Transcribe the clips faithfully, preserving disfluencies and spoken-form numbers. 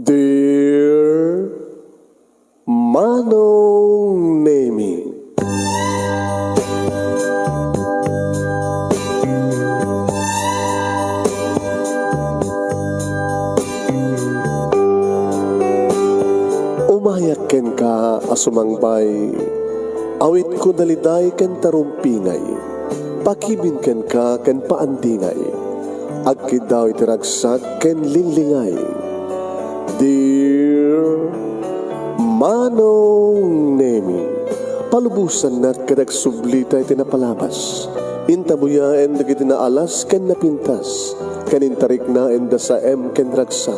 Dear Manong Nemi. Umayak kenka a sumangbay, awitko daliday ken tarumpingay, pakibin kenka ken paandingay, agkiddaw iti ragsak ken linglingay. Dear Manong Nemi, palubosannak ket agsublita iti napalabas. Intabuyaen dagiti naalas ken napintas, ken intariknaen da saem ken ragsak,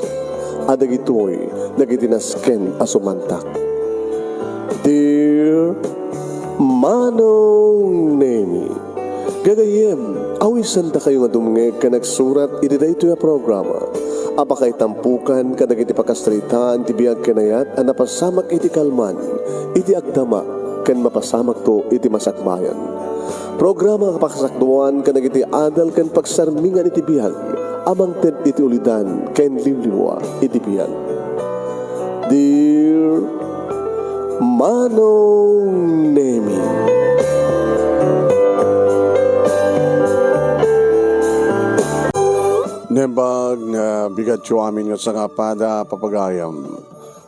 a dagitoy dagiti nasken a sumantak. Dear Manong Nemi, gagayyem, awisandakayo nga dumngeg ken agsurat iti daytoy a programa a pakaitampokan kadagiti pakasaritaan ti biag ken ayat a napasamak iti kalman, iti agdama, ken mapasamakto iti masakbayan. Programa a pakasakduan kadagiti adal ken pagsarmingan iti biag a mangted iti ulidan ken liwliwa iti biag. Dear Manong Nemi. Nembag nga bigatyo amin nga sangapada, papagayam.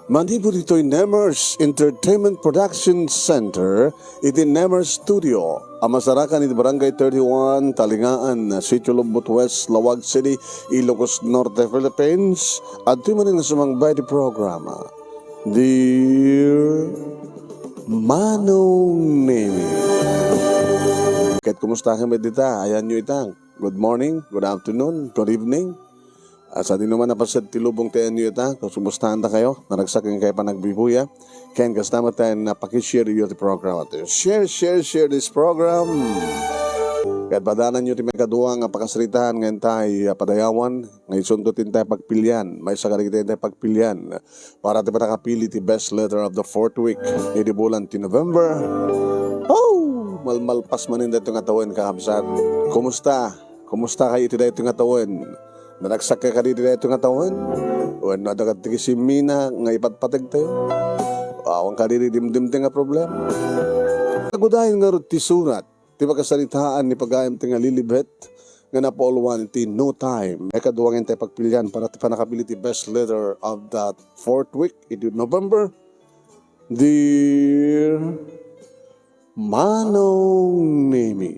Manipud ditoy Nemers Entertainment Production Center, iti Nemers Studio, a masarakan iti Barangay thirty-one, Talingaan, Sitio Lobbot West, Laoag City, Ilocos Norte, Philippines, adtoy manen nga sumangbay iti programa. Dear Manong Nemi. Ket kumusta kami dita? Ayanyo itang. Good morning, good afternoon, good evening. Sa dinuman a paset ti lubong ti ayanyo ita, kumustahan dakayo? Naragsak kayo panagbibuya? Ken kasta met ti napakishare yo ti programa ti. Share, share, share this program. Ket padananyo ti maikadua nga pakasaritaan nga intay a padayawan, nga isunto ti intay pagpilian, maysa kadagiti intay pagpilian para ti panakapili ti best letter of the fourth week iti bulan ti November. Oh! Malmalpas manen daytoy nga tawen, kakabsat. Kumusta? Kumusta kayo iti daytoy nga tawen? Naragsak kayo kadi iti daytoy nga tawen? Wenno adda kadti kasimmina nga ipatpateg tayo? Awan kadi iti dimdimtayo nga problema? Agudayen ngarud ti surat ti pakasaritaan ni pagayam ti nga Lilibet nga napauluan iti No Time. Ikaduangen ti pagpilian para ti panakapili ti best letter of that fourth week iti November. Dear Manong Nemi.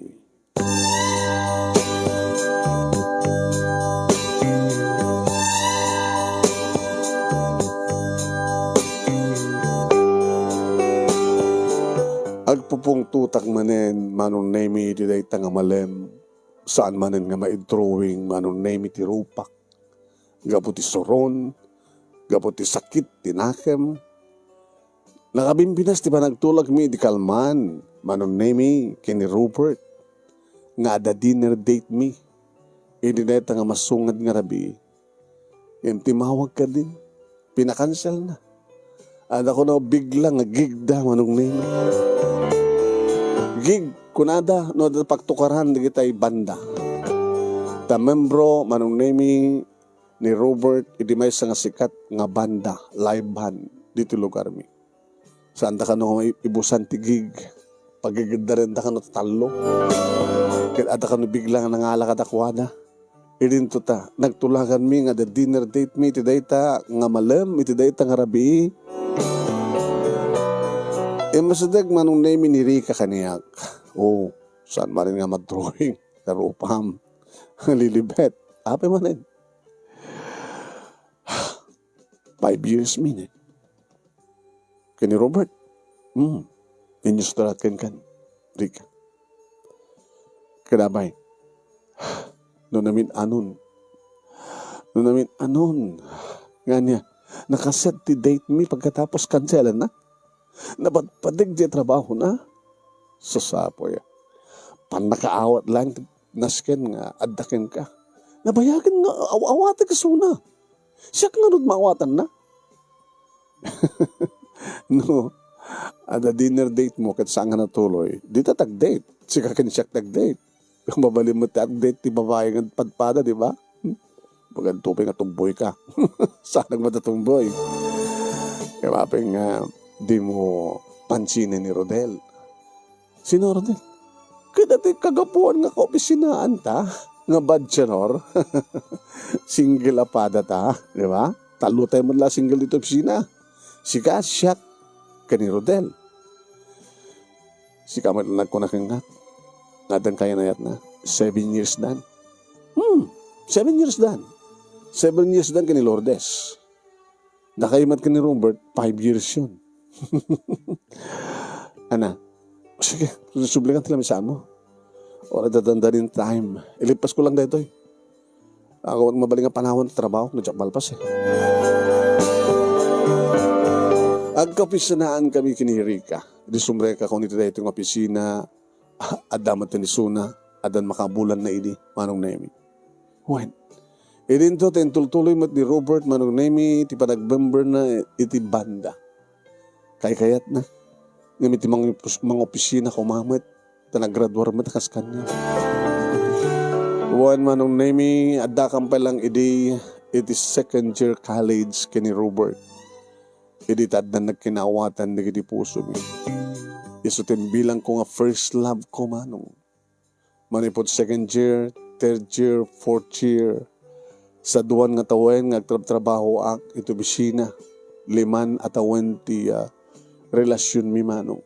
Agpupungtotak manen, Manong Nemi, iti dayta nga malem. Saan manen nga maidrawing, Manong Nemi, ti rupak. Gapu ti suron, gapu ti sakit ti nakem. Nakabimbinas ti panagtulagmi idi kalman, Manong Nemi, ken ni Robert, nga adda dinner date mi idi dayta nga masungad nga rabii. Ngem ti mawag kadin, pinakanselna. Adda kuno bigla nga gig da, Manong Nemi. Gig, kunada, no adda pagtukaran dagitay banda. Ta membro, Manong Nemi, ni Robert idi maysa nga sikat nga banda, live band, ditoy lugarmi. Saan da kano nga ibusan ti gig? Pagigidaren da kano ta tallo. Ket adda kano bigla nga nangala kadakuada. Idinto ta, nagtulaganmi nga adda dinner date mi iti dayta nga malem, iti dayta nga rabii. Immasideg, Manong Nemi, ni Rica kaniak. Oh, saan manen nga madrawing? Karupam. Lilibet. Apay manen. Five years mi ne. Ken ni Robert. Hmm. Inyustorak kenkan. Rica. Kadabay. No namin-anon. No namin-anon. Nga niya, nakaset ti date mi pagkatapos kanselan na. Napadpadeg ti trabaho na. Sasapoy. Pannakaawat lang ti nasken nga adda kenka. Nabayagen nga aw-, awateg isuna. Siak ngarud maawatanna. No, adda dinner date mo ket saan nga natuloy, dita tag-date. Sika ken siak tag-date. Mabalin met ti ag-date ti babai nga padpada, di ba? Pagad to pay nga tumboy ka. Saan nga matatumboy? Kaya mapeng nga di mo pansinin ni Rodel. Sino, Rodel? Kada ti kagapuan nga kaopisinaan ta, nga bachelor. Single a pada ta, di ba? Tallo tayo man la single dito opisina. Sika, siak, ken ni Rodel. Sika met nagkuna ken nga, nga addan kayan-ayat na, seven years dan. Hmm, seven years dan. Seven years dan ken ni Lourdes. Dakayo met ken ni Robert, five years yun. Ana, sige, sublikan ti lamisaan mo. Wala dadandanin time. Ilipas ko lang daytoy. Ako, mabalin nga panawan ti trabaho, no, diak malpas, eh. Agkaopisinaan kami ken ni Rica. Idi sumrekak iti daytoy nga opisina, adda met ni Suna, addan makabulan na idi, Manong Nemi. Wen, idinto ti intultuloy met ni Robert, Manong Nemi, ti panagbember na iti banda. Kaykayat na. Ngem iti mangopis-, mangopisina koma met, ta naggraduar met kas kaniak. Wen, Manong Nemi, addakam pay lang idi iti second year college ken ni Robert. Idi ta addan nagkinaawatan dagiti pusomi. Isu ti bilangko nga first love ko, Manong. Manipud second year, third year, fourth year, saduan nga tawen nga agtrabtrabahoak iti opisina. Liman a tawen ti, ah, relasionmi, Manong.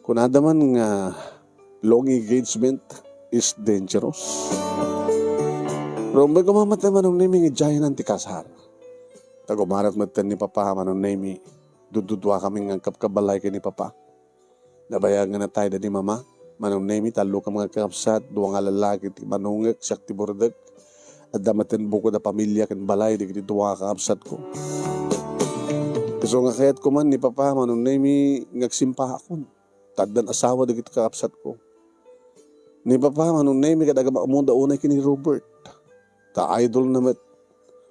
Kunada man nga long engagement is dangerous. Rumbay ko mamata, Manong Nemi, nga idiayen ti kasar. Ta gumarat metten ni Papa, Manong Nemi, dududua kami nga agkabkabbalay ken ni Papa. Nabayagan na tayo ni Mama. Manong Nemi, tallo kami nga kakabsat, dua nga lalaki ti manungek, siak ti burdek. Adda metten bukod a pamilia ken balay dagiti dua nga kakabsatko. Isu nga kayatko man ni Papa, Manong Nemi, nga agsimpaakon. Ta addan asawa dagiti kakabsatko. Ni Papa, Manong Nemi, kada agam-ammoda unay ken ni Robert. Ta idol na met.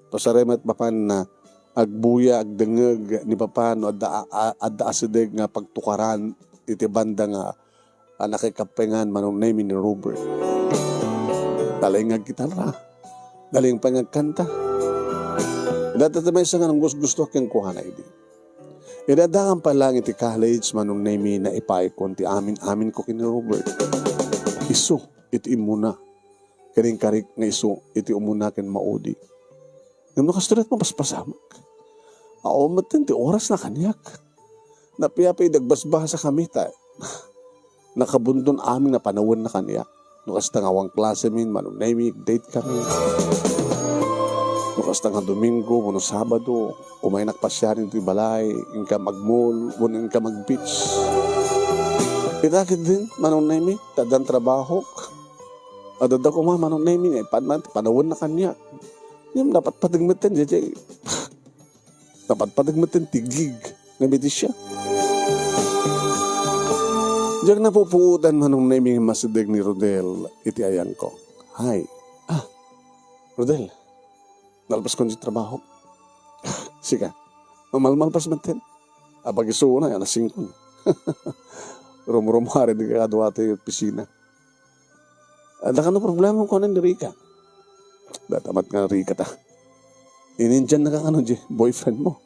Pasarem met mapan na agbuya, agdengngeg ni Papa no adda a-, a-, adda asideg nga pagtukaran iti banda nga a nakikappengan, Manong Nemi, ni Robert. Nalingag gitarra. Nalingag pay nga agkanta. Dayta ti maysa nga nagusgusto kenkuana idi. Idi addakam pay lang iti college, Manong Nemi, naipaayko ti amin-aminko ken ni Robert. Isu iti immuna. Ken inkarik nga isu iti umuna ken maudi. Ngem no kastoy met, mapaspasamak. Awan metten ti oras na kaniak. Napiapay idi agbasbasa kami ta nakabunton amin a panawen na kaniak. No kasta nga awan klase min, Manong Nemi, date kami. No kasta nga Domingo wenno Sabado, umaynak pasiar iti balay, inka mag-mall, wenno inka mag-beach. Ita ketdin, Manong Nemi, ta addan trabahok. Adda koma, Manong Nemi, nga ipan-, panawen na kaniak. Ngem napatpateg metten, jay, jay. Napatpateg metten ti gig nga mitisia. Diak napupuotan, Manong Nemi, nga masideg ni Rodel iti ayangko. Hay. Ah, Rodel, nalpaskon ti trabaho. Sika, mamalmalpas metten. Apag-isuna, yan, asingkon. Rumrumari di kadua ti opisina. Adda kano problema kuana ni Rica? Datamat nga Rica ta. Inindian na ka kano di boyfriend mo.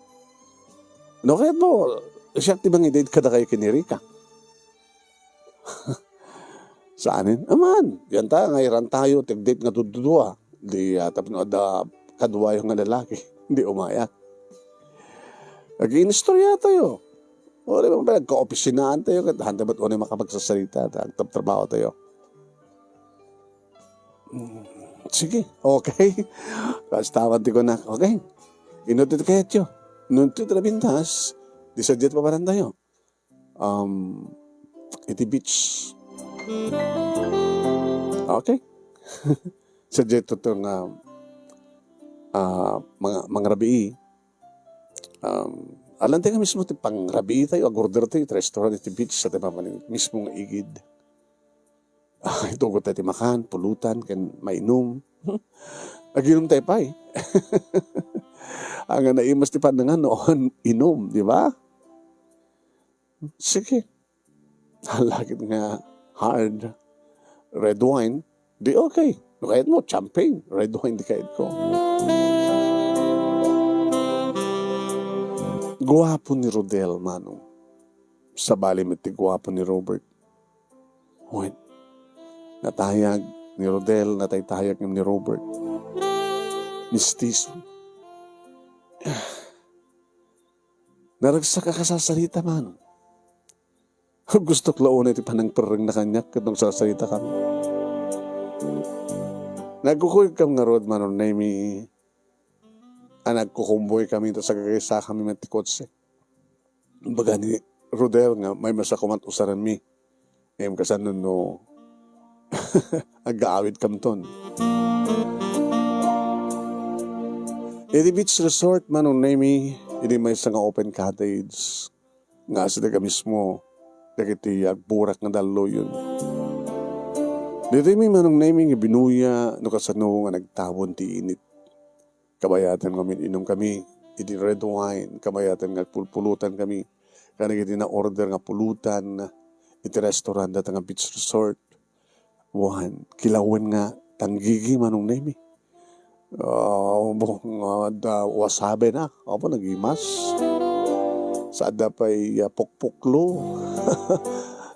No, kayat mo, siya ti mangidate kada kayo kini Rica. Saanen? Aman, yan ta, nga iran tayo, tig-date nga dududua. Di, ah, tapno adda kaduayo nga lalaki. Hindi umaya. Nag-iinistorya tayo. O, di ba, nagkaopisinaan tayo, ket handa met unay makapagsasalita, ta-, agtrabtrabaho tayo. Mm, sige, okay. Kastawan ti kunak, okay. Inuntit kayatyo. Nuntit labintas, di sa jet papanan tayo. Um, iti beach. Okay. Sa jet to nga, ah, mga, mga rabii. Um, alam tayo nga mismo ti pangrabii tayo, agorder tayo, iti restaurant, iti beach, sa tayo mismo nga igid. Itugot tayo ti makan, pulutan, ken mainum. Aginum tayo pay. Ang naimas ti panangan, noon, inum, di ba? Sige. Lakit nga hard red wine, di okay. No kayatmo, champagne, red wine, ti kayatko. Guapo ni Rodel, manong. Sabali met ti guapo ni Robert. Wen, natayag ni Rodel, nataytayag ni Robert. Mistiso. Naragsak a kasasarita, manong. Gustok la unay ti panangperrengna kaniak ket nagsarsarita kami. Nagkukuyogkami ngarud, Manong Nemy, a nagkukumboy kami, ta sagagaysakami met ti kotse. Baga ni Rodel nga maymaysa koma ti usaranmi. Ngem kasano no aggaawidkamton? Iti beach resort, Manong Nemy, idi maysa nga open cottage, nga asideg a mismo dagiti agburak nga dalluyon. Ditoymi, Manong Nemy, nga binuya no kasano nga nagtabon ti init. Kabayaten nga umin-inumkami iti red wine, kabayaten nga agpulpulutan kami kadagiti na-order nga pulutan iti restaurant dayta nga beach resort. Wen, kilawen nga tanggigi, Manong Nemy. Ah, bo-, nga adda wasabi na. Apo, nagimas. Sa adda pay, ah, pukpuklo.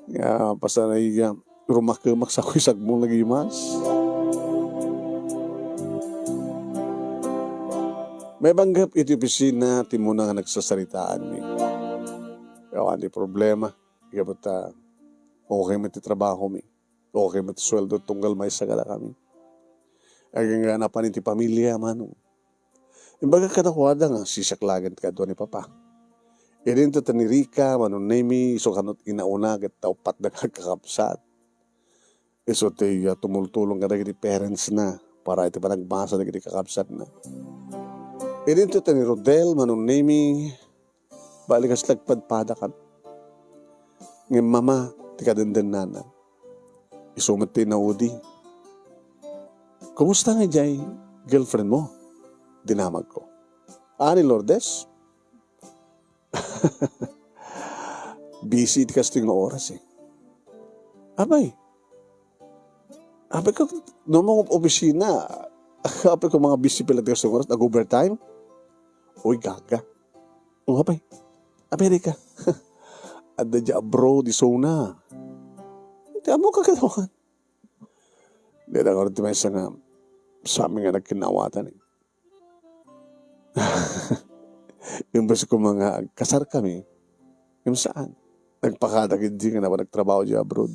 Nga, pasanay, ah, rumakemak sa kuy sagmo, nagimas. Maipanggep iti opisina, ti muna nga nagsasaritaanmi. Awan ti problema. Gapu ta, okay met ti trabahomi. Okay met ti sueldo tunggal maysa kadakami. Agingga napan iti pamilia, Manong. Imbagak kadakuada nga sisiak laeng ti kadua ni Papa. Idinto ti ni Rica, Manong Nemy, isu kano ti inauna ket ta uppat da nga agkakabsat. Isu ti, ah, tumultulong kadagiti parents na para iti panagbasa dagiti kakabsatna. Idinto ti ni Rodel, Manong Nemy, bali kas nagpadpadakami. Ngem Mama ti kadendennana. Isu met ti inaudi. "Kumusta nga idiay girlfriend mo?" dinamagko. "Ani, Lourdes?" Busy iti kastoy nga oras, eh. Apay, apay ko, no, mga opisina, apay ko, mga busy pala iti kastoy nga oras, nag-overtime? Uy, gaga. O, apay, apay, Rica. Adda diay abroad, isuna. Ti ammok a kadakuada. Dayta ngarud ti maysa nga samin nga nagkinnaawatan, eh. Imbes koma nga agkasarkami, ngem saan. Nagpakada ketdi nga napan nagtrabaho diay abroad.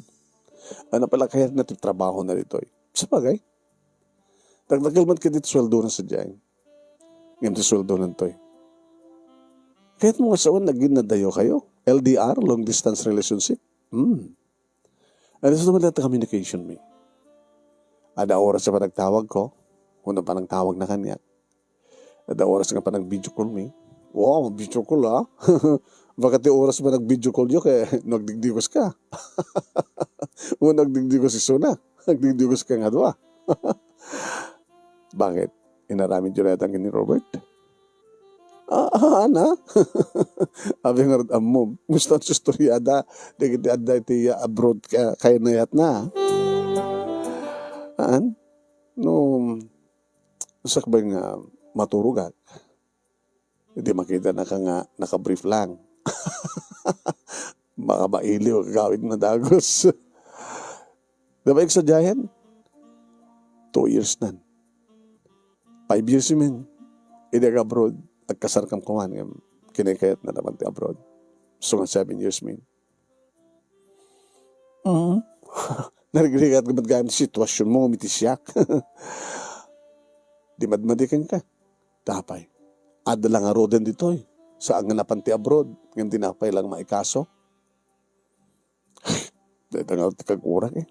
Ania pay la kayatna ti trabahona ditoy? Sabagay, dakdakkel met ketdi ti sueldona sadiay. Ngem ti sueldona ditoy. Kayatmo nga sawen, naging nadayo kayo? L D R, long distance relationship? Hmm. Ano sa naman dati communication mi? Adda oras sa panagtawag ko, kung ano panagtawag na kaniak. Adda oras nga panag-video call mi. Wow, video call, ah. Baka ti oras panag-video call yo, kay nagdigdigos ka. O nagdigdigos isuna. Nagdigdigos ka nga dua. Bakit? Inaramid yo na yata ni Robert? Ah, ah, ana? Abi ngarud ammom. Gusto ti istorya da. Dagiti adda iti abroad ka, kayatna. Haan? No, sakbay nga maturogak. Idi makitanaka nga naka-brief lang. Makabailiw, agawid nga dagus. Di ba, eksadiayan? Two years nan. Five years, you mean? Idi ag-abroad, agkasarkam kuman, ngem kinaykayatna naman ti abroad. So nga seven years, mean. Mm. Narigrigat ka met gayam ti situasionmo, miti siak. Di madmadi kenka. Tapay. Adda la ngaruden ditoy. Saan nga napan ti abroad, ngem di na pay lang maikaso. Dayta nga ti kagurak, eh.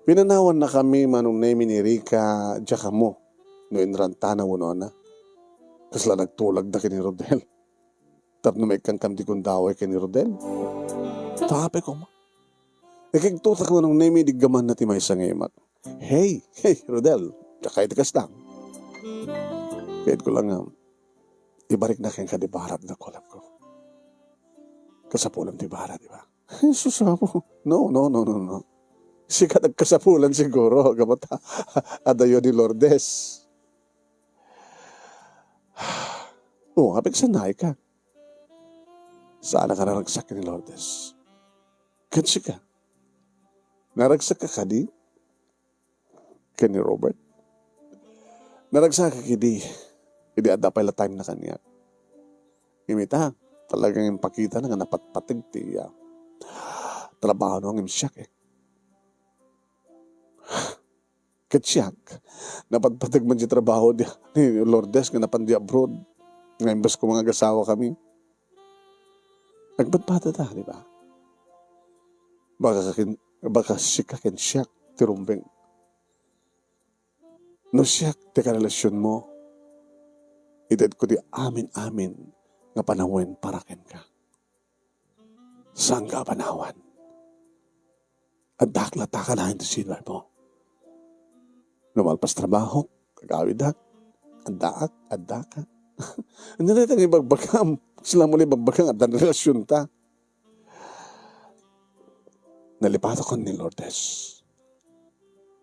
Pinanawannakami, Manong Nemy, ni Rica, diak ammo no inrantana wenno ania. Kasla nagtulagda ken ni Rodel. Tapno maikkankami ti gundaway ken ni Rodel. Tapay koma. Ikigtotak, Manong Nemy, idi gamanna ti maysa nga imak. "Hey, hey, Rodel, dakay ti kasta." Kayatko lang nga ibarikna kenka ti barat, dakulapko. Kasapulam ti barat, di ba? Jesus, Apo. No, no, no, no, no. Sika nagkasapulan siguro, gapu ta adayo ni Lourdes. O, apigsanay ka. Saan ka naragsak ni Lourdes? Ket sika, naragsak ka kadi ken ni Robert? Naragsak ka kadi, idi adda pay la time na kaniak. Ngem ita, talagang impakitana nga napatpateg ti, ah, trabaho na ngem siak, eh. Ket siak, napatpateg man ti trabaho di, ni Lourdes nga napan di abroad, nga imbes ko nga agasawakami. Nagpadpada ta, di ba? Baka ken, baka sika ken siak ti rumbeng. No siak ti karelasionmo, itedko ti amin-amin nga panawen para kenka. Saanka a panawan. Addaak latta kanayon ti silver mo. No malpas trabahok, agawidak, addaak, addaka. Ania dayta nga ibagbagam? Sila mo ibagbagam, addan relasionta. Nalipatakon ni Lourdes.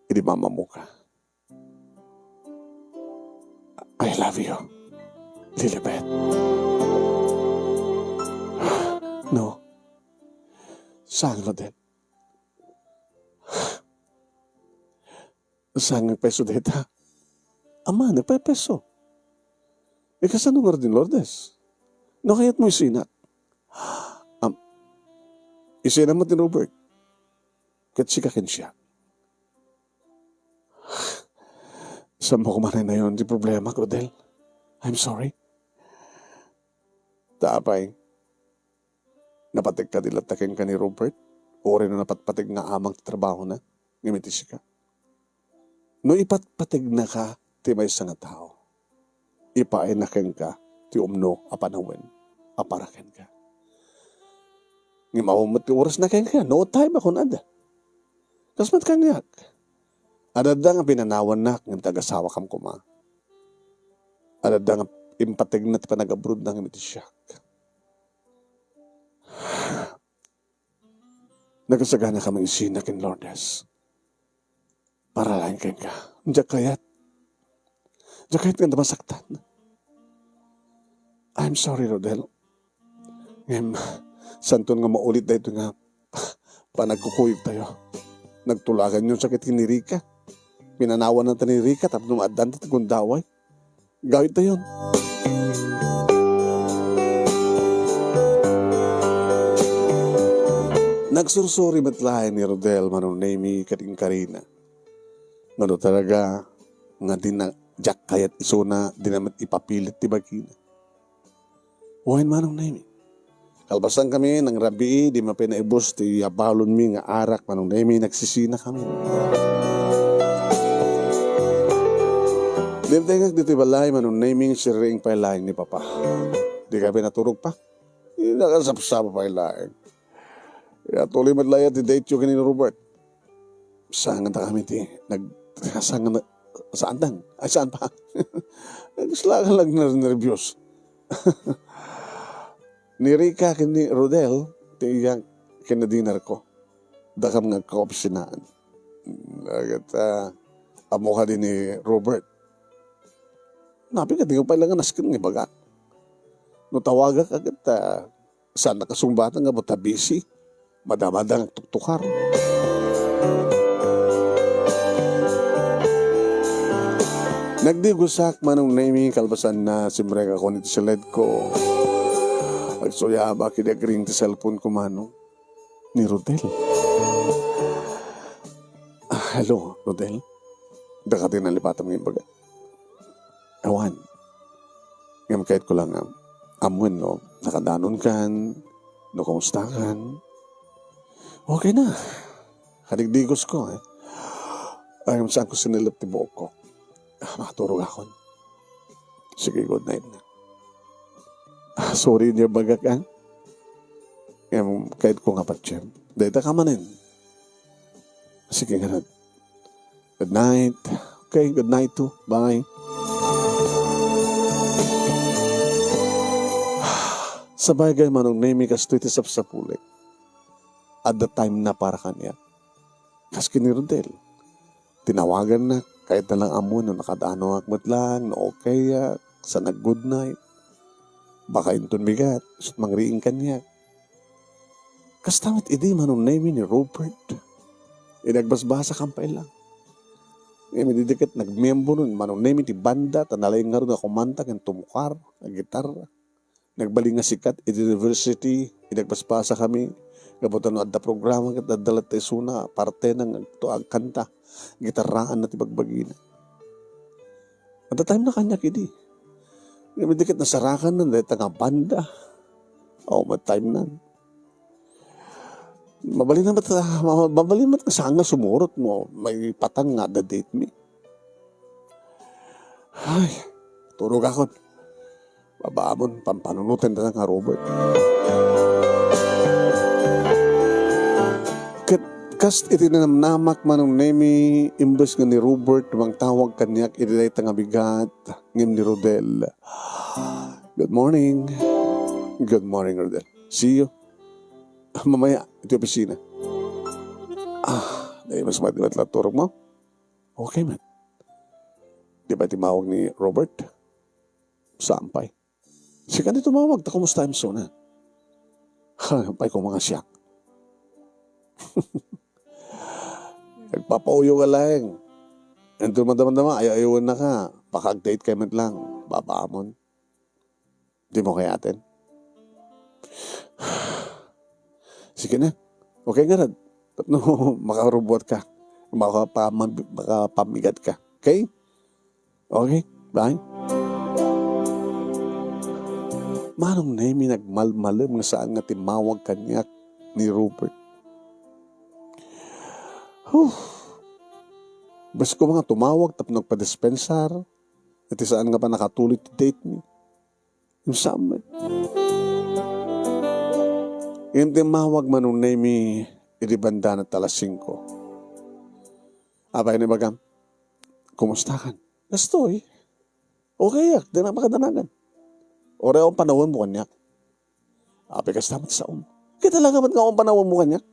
Idi mamamuka. I love you, Lilibet. No. Saan, Rodel? Saan nga peso dayta? Amangan, pe-, peso. E, kasano ngarud ni Lourdes? No kayatmo isinak? Am, isinak met ni Robert. Ket sika ken siak. Saan mo koma naynayon ti problema, Rodel? I'm sorry. Ta apay, napateg kadi latta kenka ni Robert? Uray no napatpateg nga amang ti trabahona, ngem iti sika? No ipatpategnaka ti maysa nga tao, ipaayna kenka ti umno a panawen a para kenka. Ngem awan met ti orasna kenka, no time a kunada. Kas met kaniak, adda nga pinanawannak ngem ti agasawakam koma. Adda nga impategna ti panagabrodna ngem iti siak. Nagasaganaka nga isinak ken Lourdes. Para laeng kenka. Diak kayat. Diak kayat nga masaktan. I'm sorry, Rodel. Ngem, saanton nga maulit daytoy nga panagkukuyogtayo. Nagtulaganyo sakit ken ni Rica. Pinanawananta ni Rica tapno maaddanta ti gundaway. Gawidtayon. Nagsursuri met laeng ni Rodel, Manong Nemy, ket inkarina. Ngano talaga nga di na, diak kayat isuna, di na met ipapilit ti bagina. Wen, Manong Nemy. Kalpasankami, nangrabii, di mapay naibus ti abalonmi nga arak, Manong Nemy, nagsisinakami. Dimtengak ditoy balay, Manong Nemy, sirriing pay laeng ni Papa. Di kami naturog pa. Di nakasapsapa pay laeng. Kaya tuloy met laeng ti date-yo ken ni Robert. Saan nga kami ti nag-, saan nga na-, saan dang? Ay, saan pa? Nagslakan lang nerbios. Ni Rica ken ni Rodel, ti iyang kinadinar ko. Dakam nga agkaopisinaan. Daket, ah, ammo kadi ni Robert. Napay kadi nga pay lang nga nasken nga ibaga. No tawagak, ket, ah, saan nakasungbatang nga basta busy. Madamada nga tuktukar. Nagdigosak, Manong Nemy, kalpasanna, simrek ako iti siled ko. Agsuyabak, idi agring ti cellphone ko, Manong. Ni Rodel. Ah, hello, Rodel. Daka ti nalipatam nga ibaga. Awan. Ngem kayatko lang nga ammoen no nakadanonkan, no kumustakan. Okay na. Kadigdigos ko, eh. Ay, saanko sinellep ti buokko. Ah, makaturog akon. Sige, good night na. Ah, sorry, di bagak, ah. Ngem kayatko nga patiem. Dayta ka manen. Sige, ngarud. Good night. Okay, good night too. Bye. Sabagay, Manong Nemy, kastoy ti sapsapulek. adda time na para kaniak. Kas ken ni Rodel, tinawagannak, kayatna lang ammoen no nakaad-anoak met lang, no okayak, sa nag-good night. Baka inton bigat, isu't mangriing kaniak. Kasta met idi Manong Nemi ni Robert. Idi agbasbasa kan pay lang. Ngem idi ket nagmiembro ni Manong Nemi ti banda, ta nalaing ngarud nga kumanta ken tumukar, a gitarra. Nagbalin nga sikat iti university, idi agbasbasakami, gapu ta no adda programa ket adda latta isuna, partena nga agto-, agkanta, gitarraanna ti bagbagina. Adda time na kaniak idi. Ngem idi ket nasarakan na dayta nga banda. Awan met time na. Mabalin na met, ah, ma-, mabalin met nga saan nga sumurot no maipatan nga adda date mi. Ay, turogakon. Babaamon, pampanunoten dayta nga Robert. Ket kas iti nanamnamak Manong Nemi, imbes nga ni Robert mangtawag kaniak iti dayta nga bigat, ngem ni Rodel. "Good morning." "Good morning, Rodel. See you mamaya iti opisina." Ah, dai mas mati met la turog mo? Okay met. Di ba timmawag ni Robert? Saan pay? Sika ti tumawag, ta kumusta imsuna? Ha, pay ko mga siak. Nagpapauyo ka laeng. Ento madama-dama, ayaw-ayawen na ka. Baka ag-date kayo met lang. Babaamon. Di mo kayaten? Sige na. Okay nga rad. Tapno makarubuat ka. Makapamab-, makapamigat ka. Okay? Okay? Bye. Manong Nemi nagmalmalem nga saan nga timmawag kaniak ni Robert. Huh. Bes ko nga tumawag tapno agpadispensar. Iti saan nga pannakatulid ti date mi. Imsam met. Ngem timmawag Manong Nemi idi banda na alas singko. Apay ni bagam? Kumusta kan? Kastoy. Okay, ak, di na makadanagan. Uray awan panawen mo kaniak. Apay kasta met saom. Kita lang met nga awan panawen mo kaniak.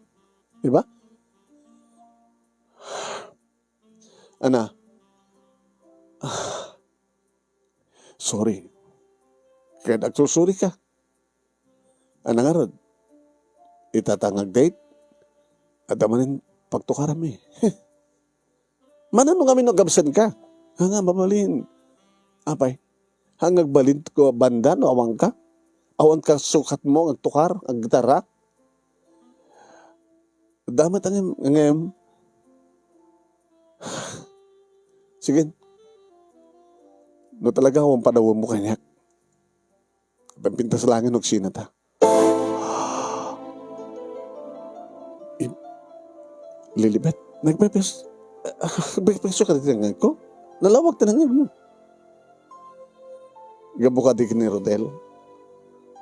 Di ba? Ana. Sorry. Ket agsursuri ka. Ana ngarud, ita ta nga ag-date, adda manen pagtukaranmi. Manano ngamin no agabsen ka? Nga, nga, mabalin. Apay, ha, nga agbalin ko banda no awan ka? Awan ka sukat mo, agtukar, aggitarra? Damat angem, angem. Sige. No talaga, awan panawen mo kaniak. Pampintas langin no agsinata. Im-, Lilibet, nagpepes-, ah, nagpepeso ka dita nangag ko? Nalawag ta nangag mo. Gapu kadi ken ni Rodel.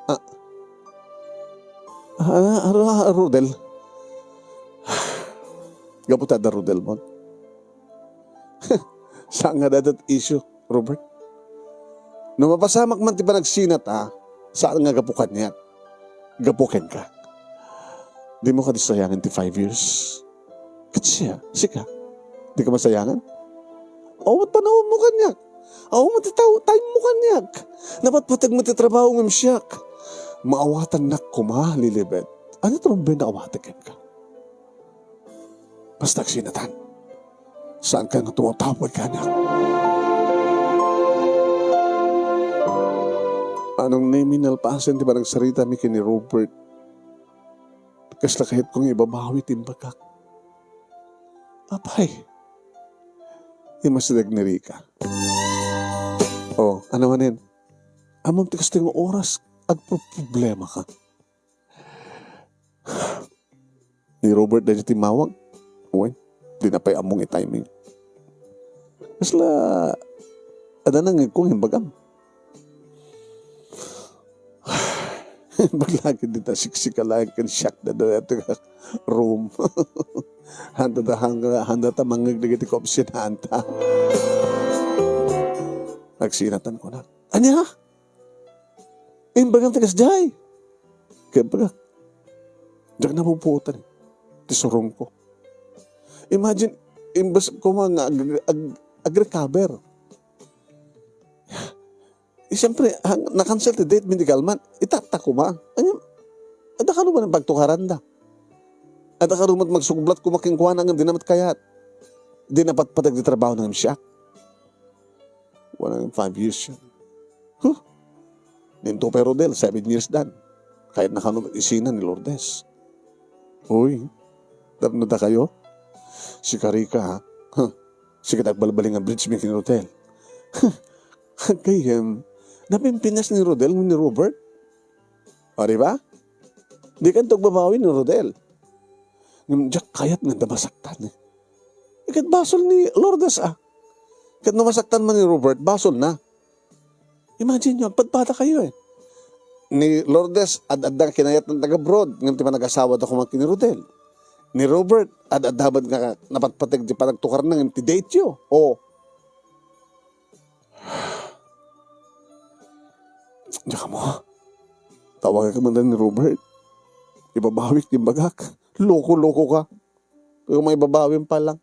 Ah. Ah, ah, ah, Rodel. Gapu ta da Rodel mo. Saan nga dadat issue, Robert? No mapasamak man ti panagsinat, ah, saan nga gapu kaniak? Gapu kenka. Di mo kadi sayangan ti five years? Ket siya, sika, di ka masayangan? Awan met panawen mo kaniak. Awan met ti taw-, time mo kaniak. Napatpateg met ti trabaho ngem siak. Maawatannak koma, Lilibet. Ania ti rumbeng nga awatek kenka? Basta agsinatan. Saan ka nga tumatawa kaniak? Manong Nemi, nalpasen ti panagsaritami ken ni Robert, kasla kayatko nga ibabawi ti imbagak. Apay, imasideg ni Rica. Oh, ano manen? Ammom ti kastoy nga oras, agproblema ka. Ni Robert daytoy timmawag. Wen, di na pay ammong i-timing. Kasla, adda nangag ko nga imbagam. Imbag lagi dita siksika laeng ken siak da daytoy nga room. Handa ta, handa, handa ta mangngeg dagiti kaopsionanta. Agsinatan ko na. Ania? Imbagam ti kasdiay. Kaya baga, diak napupuotan eh. ti surongko. Imagine, imbes koma nga ag-, ag-, ag-recover. Eh, siyempre, ha, na-cancel ti date, medical man, itatta koma. Anya, adda kano man pagtukaranda. Adda kano man magsublat koma kenkuana ngem dina met kayat. Dina patpateg ti trabahona ngem siak. Wala nang five years yun. Huh? Ninto pay Rodel, seven years dan. Kayatna kano isina ni Lourdes. Uy, tapno dakayo? Sika Rica, ha? Huh? Sika ti agbalbaliw nga bridge mi ken Rodel. Huh? Gayyem, napimpinas ni Rodel ni Robert? O, di ba? Dikanto agbabawi ni Rodel. Ngem diak kayat nga adda masaktan, eh. Ket basol ni Lourdes, ah. Ket no masaktan man ni Robert, basolna. Imagine nyo, agpadpadakayo, eh. Ni Lourdes, ad-adda nga kinayatna nga ag-abroad, ngem ti panag-asawada koma ken ni Rodel. Ni Robert, ad-adda met nga napatpateg ti panagtukarna ngem ti date yo. O. Diak ammo. Tawagak man ni Robert. Ibabawik ti imbagak. Loko-loko ka. Kaya maibabawim pa lang.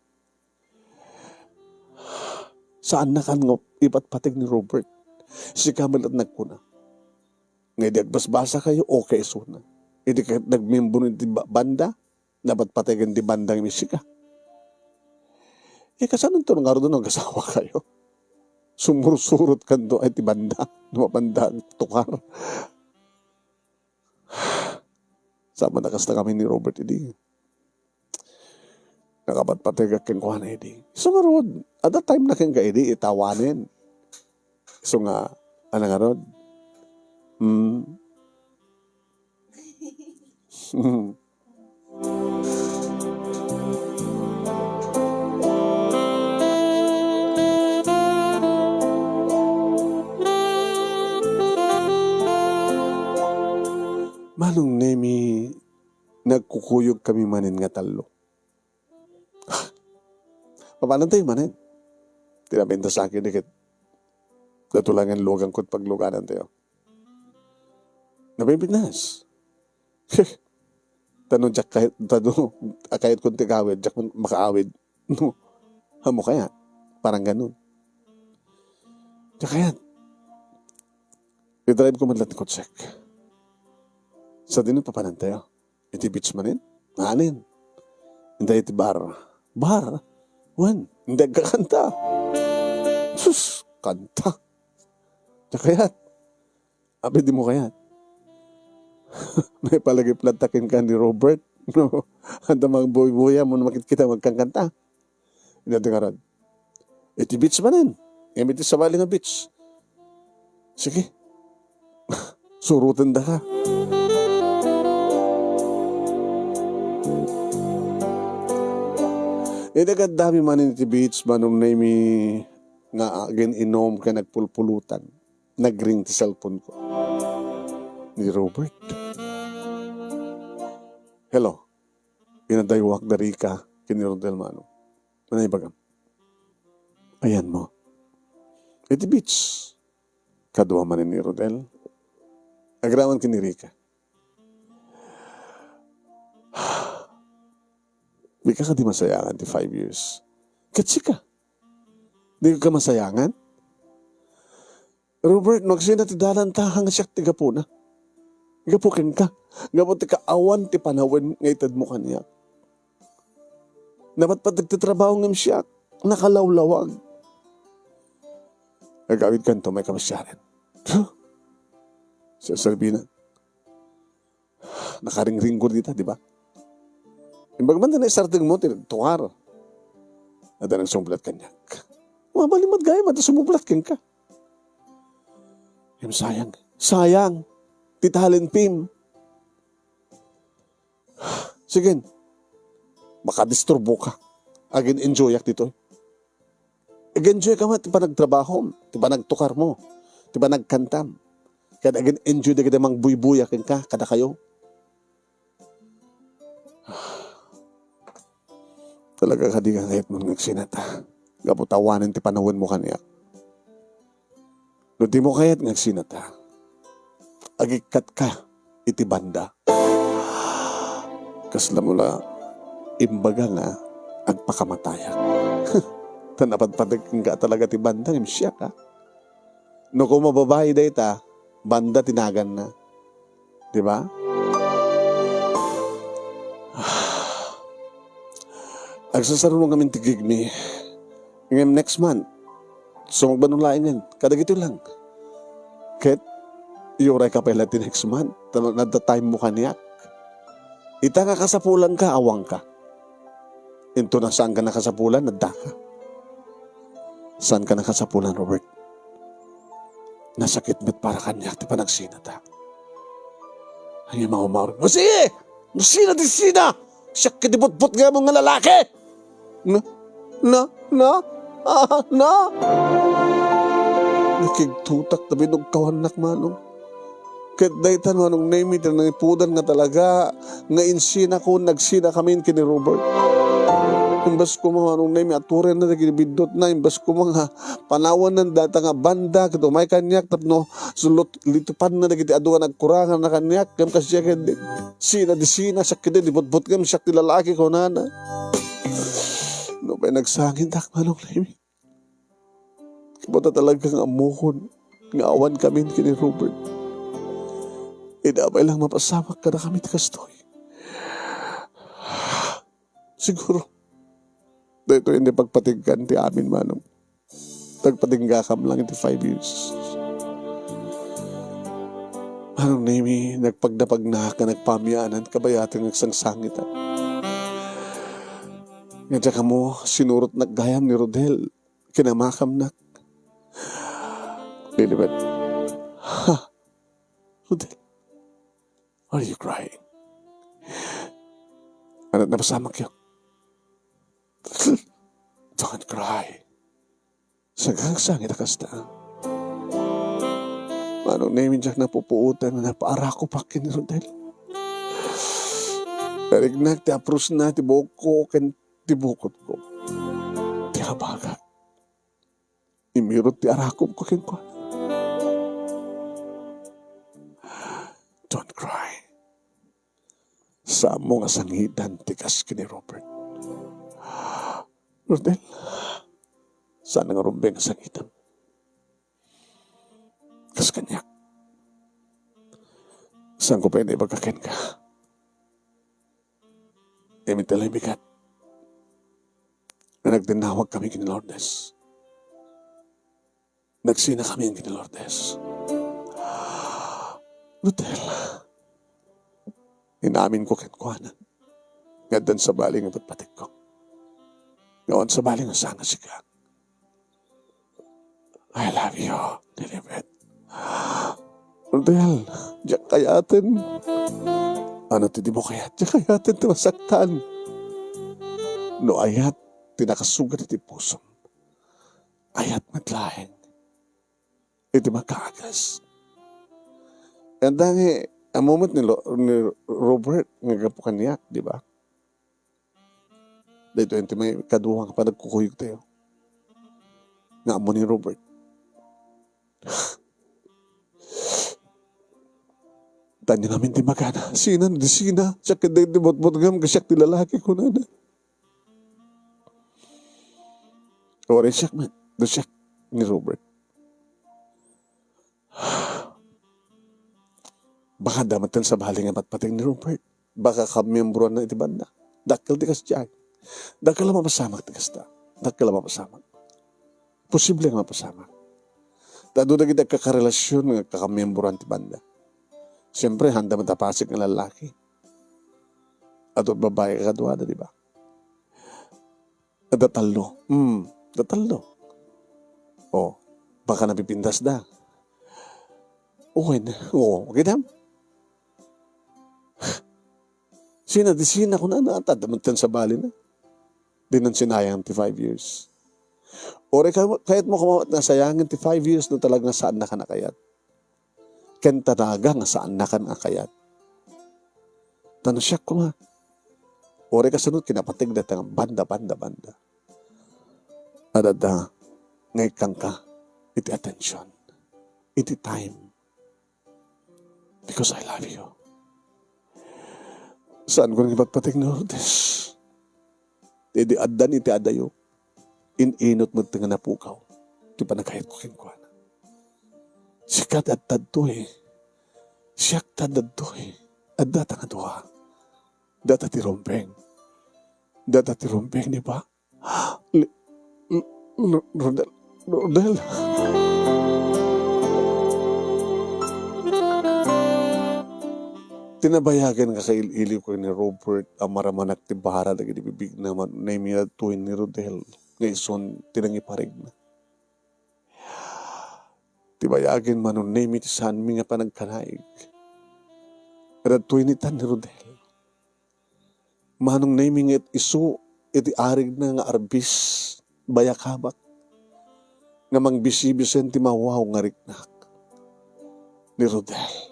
Saannakan nga ipatpateg ni Robert. Sika met laeng nagkuna nga idi agbasbasakayo, okay isuna. Idi ka nagmimbo iti ba-, banda, napatpategen ti banda nga sika. Eh, kasanonto ngarud no agasawakayo? Sumursurot kanto ay ti banda, no mabanda agtukar. Saan man a kasta kami ni Robert idi. Nakapatpategak kenkuana idi. Isu ngarud, adda time na kenka idi, itawanen. Isu nga, ano ngarud? Hmm. Manong Nemi, nagkukuyog kami manen nga tallo. Papanantayo manen. Ti napintas akin ket datoy laeng luganko ti pagluganantayo. Napimpinas. Tano diak kay-, tano, a, kayatko ti agawid, diak man makaawid. No, ammo kayat. Parang ganun. Diak kayat. I-drive ko man laeng ti kotsek. Sadino papanantayo? Iti beach manen? Nganin? Inday iti bar. Bar? Wen, inday agkakanta. Sus, kanta. Diak kayat. Apay dimo kayat? Maipalagiplat ta kenka ni Robert. No, adda magbuybuya mo no makitkita agkankanta. Inadda ngarud. Iti beach manen. Ngem iti sabali nga beach. Sige. Surotendaka. Idi addami manen iti beach, Manong Nemi, nga agin-inom ken agpulpulutan. Nagring ti cellphone ko. Ni Robert. Hello. Inadda aywak da Rica ken ni Rodel Manong. Manay bagam. Ayanmo. Iti beach. Kadua manen ni Rodel. Agraman ken ni Rica. Dika kadi masayangan ti five years. Ket sika? Dika masayangan? Robert, no agsina ti dalanta, nga siak ti gapuna. Gapu kenka. Gapu ti kaawan ti panawen nga itedmo kaniak. Napatpateg ti trabaho ngem siak. Nakalawlawag. Agawid kanto may kapasiaran. Huh? Siya Salvina. Nakaringringgor dita, di ba? Imbag man na isardeng mo, ti tukar. Adda nagsublat kaniak. Mabalin met gayam, adda sumublat kenka. Em, sayang. Sayang. Ti talent, Pim. Sige. Makadisturbo ka. Agin-enjoyak ditoy. Ag-enjoy ka met ti panagtrabahom, ti panagtukarmo, ti panagkantam. Ket agin-enjoy dagiti mangbuybuya kenka, kadakayo. Talaga kadi nga kayatmo nga agsinat, a? Gapu ta awanen ti panawenmo kaniak. No dimo kayat nga agsinat, a, agikkatka iti banda. Kasla mo la, imbaga nga agpakamatayak. Ta napatpateg kenka talaga ti banda ngem siak, a. No koma babai dayta, banda ti naganna. Di ba? Agsasaruno ngamin ti gig mi. Ngem next month, sumagmano laengen. Kadagitoy lang. Ket, iurayka pay la ti next month. Ta-, nadda time mo kaniak. Ita nga kasapulanka, awanka. Inton saanka nakasapulan, addaka. Saanka nakasapulan, Robert. Nasakit met para kaniak ti panagsinata. Ay, maumawar. O sige! Masina ti sina! Siak ti butbutngamon nga lalaki! Na, na, na, ah, na! Nakigtutak ta binugkawannak, Manong. Ket daytan, Manong Nemy, ti nangipudan nga talaga nga insinako, nagsinakamin ken ni Robert. Imbes koma, Manong Nemy, aturenna dagiti biddutna, imbes koma nga panawanna dayta nga banda ket umay kaniak tapno sulot litupanna dagiti adu a nagkuranganna kaniak, ngem kasdiay ket di, sina ti sina, siak ket di butbutngem, siak ti lalaki, kunana. Nupay nagsangitak, Manong Nemy. Kasta talaga nga ammokon nga awan kami ken ni Robert. Idi apay lang mapasamak kadakami ti kastoy. Siguro, daytoy ti pagpateggan ti amin, Manong. Nagpateggakam lang iti five years. Manong Nemy, nagpagdapagna nga nagpamianan, kabayaten nga agsangsangitak. Nga diak ammo, sinurotnak gayam ni Rodel. Kinamakamnak. Lilibet. Ha? Rodel, are you crying? Ania ti napasamakyo? Don't cry. Sangsangitak kasta. Manong Nemy, diak napupuotan nga napaarakupak ken ni Rodel. Nariknak ti aprusna ti buokko ken ti bukotko. Ti abaga. Imirot ti arakupko kenkuana. Don't cry. Saanmo nga sangitan ti kas ken ni Robert. Rodel, saan nga rumbeng nga sangitam. Kas kaniak. Saanko pay naibaga kenka. Immediately bigat nga nagdennawag kami ken ni Lourdes. Nagsina kami ken ni Lourdes. Rodel, inaminko kenkuana nga addan sabali nga patpategko. Nga awan sabali nga saan a sika. I love you, Lilibet. Rodel, diak kayaten. Ania ti dimo kayat? Diak kayaten ti masaktan. No ayat ti nakasugat iti pusom, ayat met laeng iti makaagas. Ania nga, ammo met ni Lo-, ni Robert nga gapu kaniak, di ba? Daytoy ti maikadua nga panagkukuyogtayo. Nga ammo ni Robert. Ania ngamin ti magana. Sina, di sina. Siak ket dagiti butbutngam, siak ti lalaki, kunana. Uray siak met. No siak ni Robert. Baka adda met sabali nga patpateg ni Robert. Baka kamiembroanna iti banda. Dakkel ti kasdiay. Dakkel a mapasamak ti kasta. Dakkel a mapasamak. Posible nga mapasamak. Ta adu dagiti agkakarelasion nga agkakamiembroan ti banda. Siempre, haanda met a pasig nga lallaki. Adu babai kakaduada, di ba? Adda tallo. Hmm, adda tallo. Oh, baka napipindasda. Wen, oh, kitam? Sina di sina kunana, adda met ti sabali na. Dinan sinayang ti five years. Uray ka-, kayatmo kumawat nga sayangen ti five years no talaga nga saannakan a kayat. Ken talaga nga saannakan a kayat. Ta no siak koma, uray kasano ti kinapateg dayta nga banda, banda, banda. Adda nga ikkanka iti attention, iti time. Because I love you. Saanko nga ipatpateg ni Lourdes. Idi addan iti adayo, in-inut met nga napukaw ti panagayatko kenkuana. Sika ti adtadtoy. Siak ti adtadtoy. Adda ta nga dua. Data ti rumbeng. Data ti rumbeng ni ba? Li-, l-, l-, Rodel. Rodel. Tinabayagen nga kail-iliw ko ni Robert a maramanak ti bara dagiti bibigna, Manong Nemi, adtoy ni Rodel nga isun ti nangiparigna. Ti bayagen, Manong Nemi, ti saanmi nga panagkanaig. Adtoy ni tan ni Rodel. Manong Nemi, nga isu iti arigna nga arbis, bayakabak, nga mangbisibisen ti mawaw nga riknak. Ni Rodel.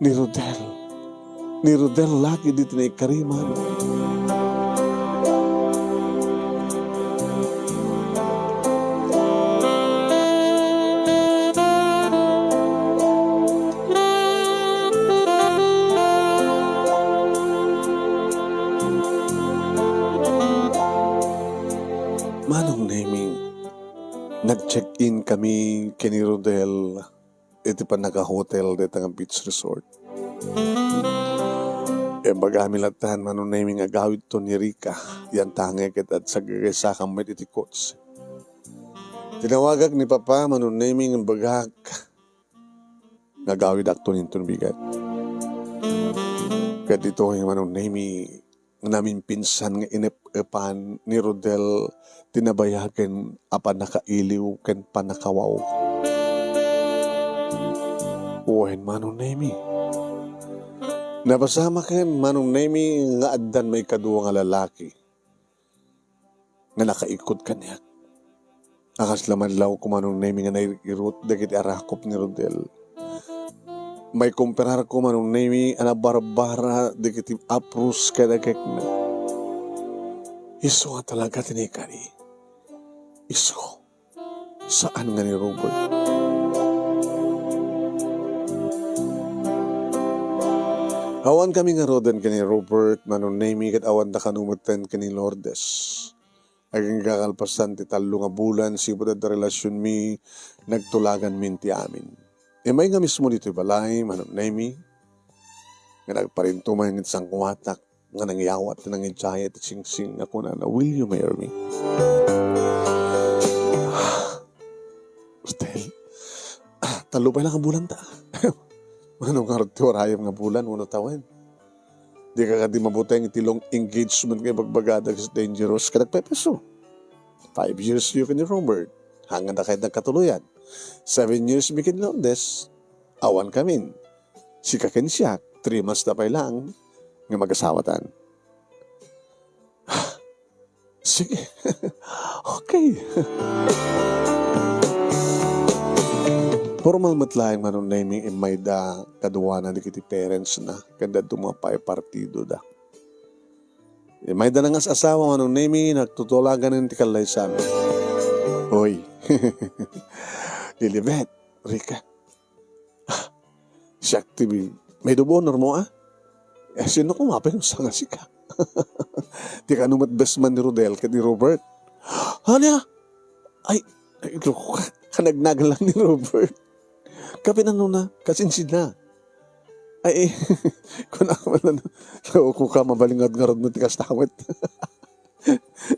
Ni Rodel. Ni Rodel lagi diti naikariman. Manong Nemi, nag-check-in kami ken ni Rodel iti pannakahotel dita nga beach resort. Imbagami latta, Manong Nemi, nga agawidto ni Rica, yan tangek ket agsagagaysakam met iti coach. Tinawagak ni Papa, Manong Nemi, nga imbagak nga agawidakto inton bigat. Ket ditoy, Manong Nemi, nga namimpinsan nga inep-epan ni Rodel ti nabayagen a pannakailiw ken pannakawaw. Wen, Manong Nemi. Nabasamaken, Manong Nemi, nga addan maikadua nga lalaki nga nakaikut kaniak. A, kasla man laeng, Manong Nemi, nga nairik-irot dagiti arakop ni Rodel. Maikumperarko, Manong Nemi, a nabarbara dagiti apros ken agekna. Isu nga talaga ti naikari. Isu. Saan nga ni Robert. Awan kami ngaruden ken ni Robert, Manong Nemi, ket awan da kano metten ken ni Lourdes. Agingga kalpasan ti tallo nga bulan, sipud adda relasionmi, nagtulaganmin ti amin. Immay nga mismo ditoy balay, Manong Nemi, nga nagparintuman iti sangoatak, nga nangyawat ti nangidiay ti singsing nga kunana, "Will you marry me?" Still, tallo pay lang a bulan ta. Mano ngarud ti warayam nga bulan, wenno tawen? Dika kadi mabuteng iti long engagement nga ibagbagada ket dangerous ket agpepeso. Five years yu ken ni Robert. Hanganda kayat nagkatuloyan. Seven years mi ken ni Lourdes. Awan kamin. Sika ken siak, three months ta pay lang nga magasawatan. Sige. Okay. Pormal met laeng, Manong Nemi, immayda kaduana dagiti parents na, ken dadto mga pay partido da. Immayda nangas-asawa, Manong Nemi, nagtutulagan ti kallaysami. Hoy. Lilibet, Rica. Siak ti bi-, maid of honor mo, a? Eh, sino koma pay no saan nga sika? Ti kano met best man ni Rodel ken ni Robert. Ania? Ay, ay, loko ka. Kanagnagan lang ni Robert. Kapinanona, kasinsin na. Ay, eh, kunana man, loko ka, mabalingat ngarud mo ti kasta met.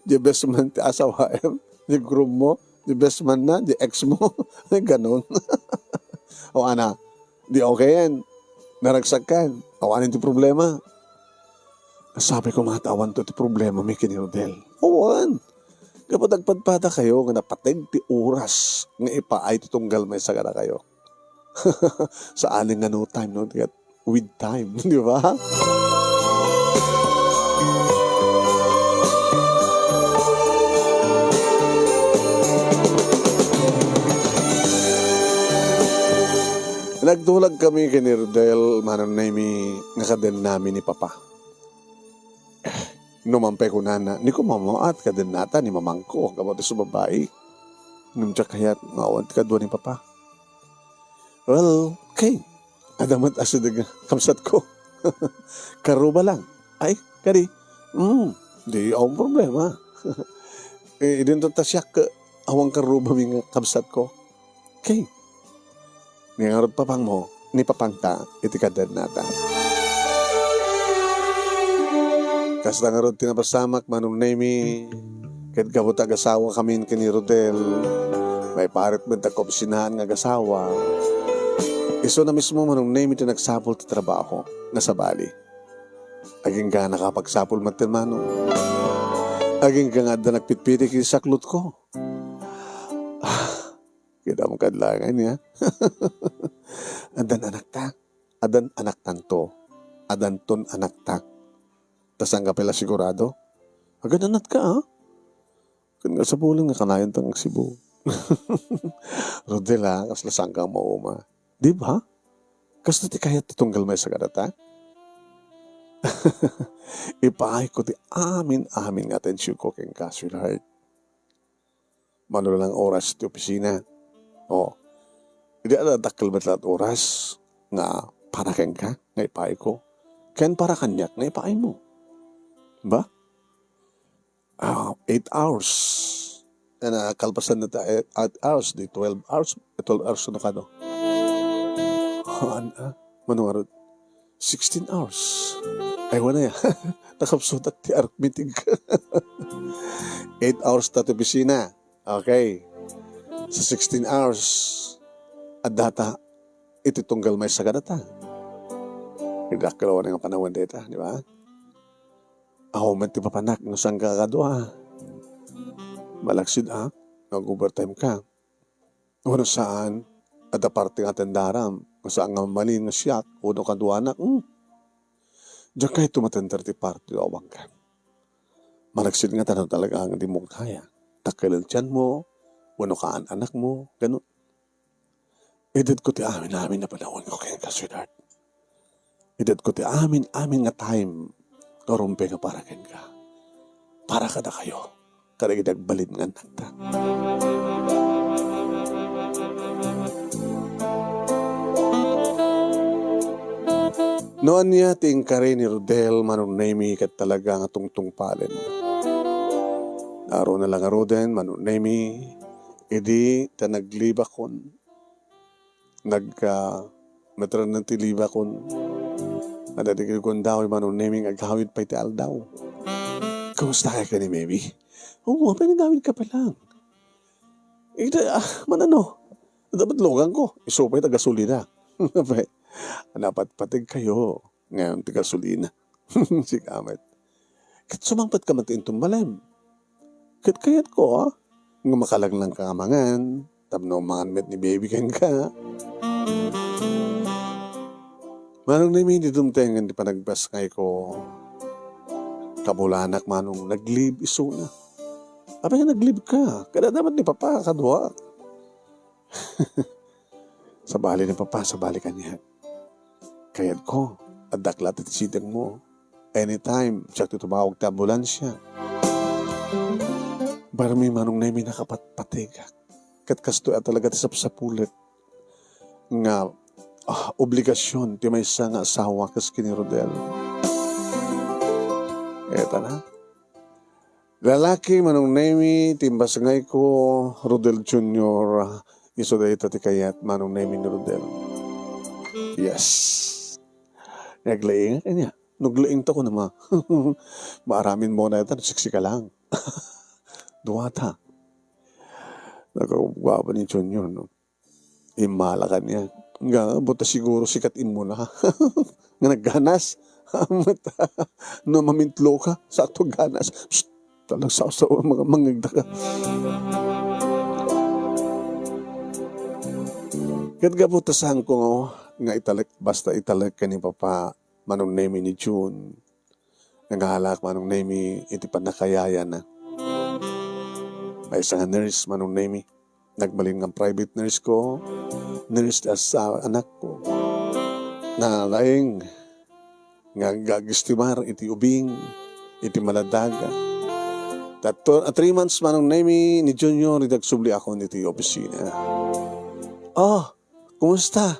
Di best man ti asawaem, di groom mo, di best man na, di ex mo. Ganon. O ana, di okay yan. Naragsak kan. Awanen ti problema. Sabi ko, "Mata, awan to ti problema mi ken ni Rodel." Awan. Kapag nagpadpada kayo nga napateg ti oras nga ipaay ti tunggal maysa kada kayo. Saan nga no time, no? Ket with time, di ba? Nagtulag kami ken ni Rodel, Manong Nemi, nga kaden nami ni Papa. No man pay kunana, ni kumamaat kaden nata ni mamangko, gapu ti su babai. Ngem diak kayat nga awan ti kadua ni Papa. Well, okay. Adda met asideg nga kabsatko. Karuba lang. Ay, kadi. Mm. Di awan problema. Eh, idinto ta siak, awan karrubami nga kabsatko. Okay. Ni ngarud papangmo, ni papangta, iti kadennata. Kasta ngarud ti napasamak, Manong Nemi, ket gapu ta agasawakamin ken ni Rodel, maiparit met ta kaopisinaan nga agasawa. Isuna mismo, Manong Nemi, ti nagsapul ti trabaho nga sabali. Agingga nakapagsapul met ti mano. Agingga nga adda nagpitpitik iti saklotko. Ah, kidam kadlangan ya. Addan anakta. Addan anaktanto. Addanton anakta. Ta saan ka pay la sigurado? Agananatka, ah. Ken nga sapulen nga kanayon ta nga agsibu. Rodel, ah, kasla saan ka mauma. Di ba? Kasto ti kayat ti tunggal maisagada ta? Ipaayko ti amin-amin nga atensionko kenka, sweetheart. Mano lang oras ti opisina. O, idi adda dakkel met la ti oras nga para kenka, nga ipaayko. Ken para kaniak, nga ipaaymo. Ba? Ah, eight hours. Ana, kalpasan na ta, eh, eight hours, di twelve hours, twelve hours na kano. Haan, ah, mano ngarud? Sixteen hours. Ay, wala ya. Nakapsutak ti arithmetic. Eight hours ta ti opisina. Okay. Sa sixteen hours, adda ta iti tunggal maisagada ta. Idakkel awan nga panawen dayta, di ba? Awan met ti papanak no saan ka kadua. Malaksid a, nag-overtime ka. Wenno saan, adda parte nga atendaram, no saan nga mabalin no siak, wenno kaduanak, hmm. Diak kayat tumatender ti parte no awan ka. Malaksid nga ta no talaga nga di mo kaya, dakkel ti tianmo, wenno kaan-anakmo, ganun. Idedko ti amin-amin a panawenko kenka, sweetheart. Idedko ti amin-amin nga time nga rumbeng nga para kenka. Para kadakayo, kadagiti agbalin nga annakta. No ania ti inkari ni Rodel, Manong Nemi, ket talaga nga tungtungpalen. Aruna la ngaruden, Manong Nemi, idi ta naglibakon, nag, ah, metronan ti libakon. Adda ti gundaway, Manong Nemi, nga agawid pay ti aldaw. Kumusta ka ken ni Memi? Oo, apay nagawid ka pa lang. Ita, ah, manano? Dapat logan ko. Isu pay ta gasolina. Apay, napatpateg kayo. Ngayon, ti gasolina. Sika met. Ket sumangpet ka met inton malem. Ket kayatko, ah, nga makalanglang ka nga mangan, tapno mangan met ni baby kenka. Manong Nemi, di dumtengen ti panagbasngayko. Kabulanak, Manong, nag-leave isuna. Apay nga nag-leave ka? Kada dapat ni Papa, kadua. Sabali ni Papa, sabali kaniak. Kayatko, addak la ti sidengmo. Anytime, siak ti tumawag ti ambulansya. Barmi, Manong Nemi, nakapatpategak. Ket kastoy a talaga ti sapsapulet nga, ah, obligasyon ti maysa nga asawa kas ken ni Rodel. Eta na. Lalaki, Manong Nemi, ti imbasngayko, Rodel Junior, isu dayta ti kayat, Manong Nemi ni Rodel. Yes. Naglaing, ania? Naglaing ta ko naman. Maaramin mo na ita, siksi ka lang. Duwata. Nagkagwapa ni Junior, no? Immala kaniak. Nga, buta siguro sikat immuna. Nga nagganas. Amat, no mamintlo ka, sakto ganas. Psst! Talagang sausaw ang mga mangagda ka. Ket gapu ta saan ko nga italek, basta italek ken ni Papa, Manong Nemi ni June. Nangalak, Manong Nemi, iti pannakayayana. Maysa nga nurse, Manong Nemi. Nagbalin nga private nurse ko. Nurse ti asa-, anakko. Nalaing nga agagistimar iti ubing, iti maladaga. Tatto, a three months, Manong Nemi, ni Junior, idi agsubliakon iti opisina. Oh, kumusta?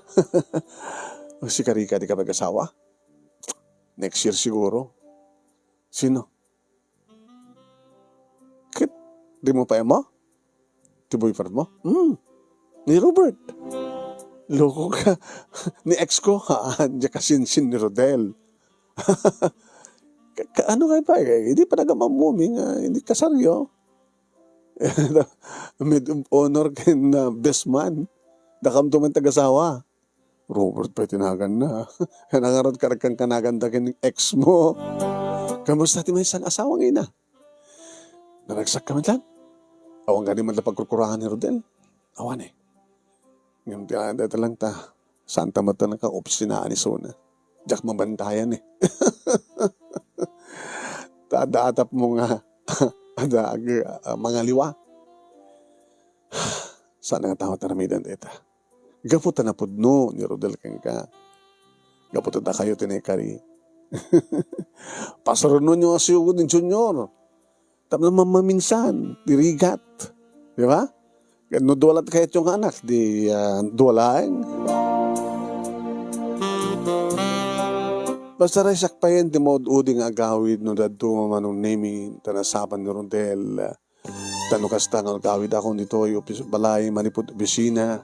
Si Karika, di ka pag-asawa? Next year siguro. Sino? Dimo pa ammo? Ti boyfriend mo? Hmm. Ni Robert. Loko ka. Ni ex ko, haan, diak kasinsin ni Rodel. Ka-, ka-, ano kayo pa, eh, hindi pa nagamammumi nga, hindi kasaryo. Maid of honor ken, ah, best man. Dakamto man tagasawa. Robert pay ti naganna. Nangarod ka nagkankanagan da ken ex mo. Kamusta ti maysa nga asawa nga ina? Naragsak ka met laeng? Awan kadi met la pagkurkurangan ni Rodel? Awan eh. Ngem ti adda ita lang ta, saan ta met laeng ka opisinaan isuna. Diak mabantayan eh. Ta adda atap mo nga, adda ag-, ah, mangaliwa. Saan nga tao taramidan dayta? Gapu ta napudno ni Rodel kenka. Gapu ta dakayo ti naikari. Pasurunonyo a siyugod ni Junior. Tapno mamaminsan, ti rigat. Di ba? Ket no dua latta kayatyo nga anak, di, ah, dua laeng. Basta raysak payen ti maud-udi nga agawid no daduma Manong Nemi, ta nasapan ni Rodel. Ta no kasta nga agawidakon ditoy opis-, balay manipud opisina,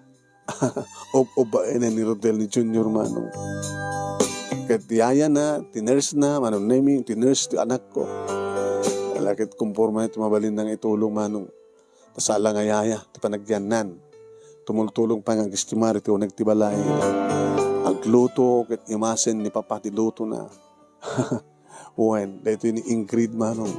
ob-, obbaenen ni Rodel ni Junior, Manong. Ket ti yayana, ti nurse na, Manong Nemi, ti nurse ti anakko. Ala ket komporme ti mabalinna nga itulong, Manong. Ta saan la nga yaya ti panagyanna. Tumultulong pay nga agestimar iti uneg ti balay. Agluto ket imasen ni Papa ti lutona. Wen, daytoy ni Ingrid, Manong.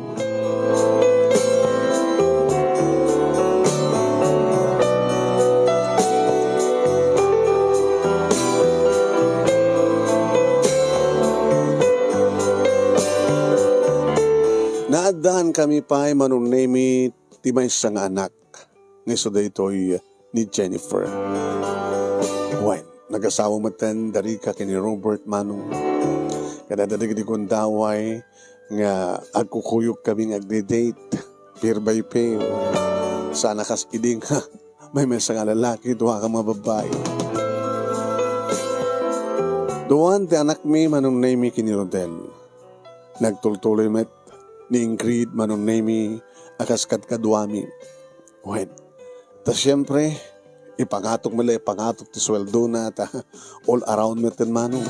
Naaddankami pay, Manong Nemi, ti maysa nga anak nga isu daytoy ni Jennifer. Wen, nagasawa metten da Rica ken ni Robert, Manong. Ket adda dagiti gundaway nga agkukuyogkami nga agde-date, pair by pair. Saan a kas idi nga maymaysa nga lalaki, dua nga babbai. Duan ti anakmi, Manong Nemi ken ni Rodel. Nagtultuloy met ni Ingrid, Manong Nemi, a kas kadkaduami. Wen, ta siempre, ipangatok met la, ipangatok ti sueldona, ta all around metten, Manong.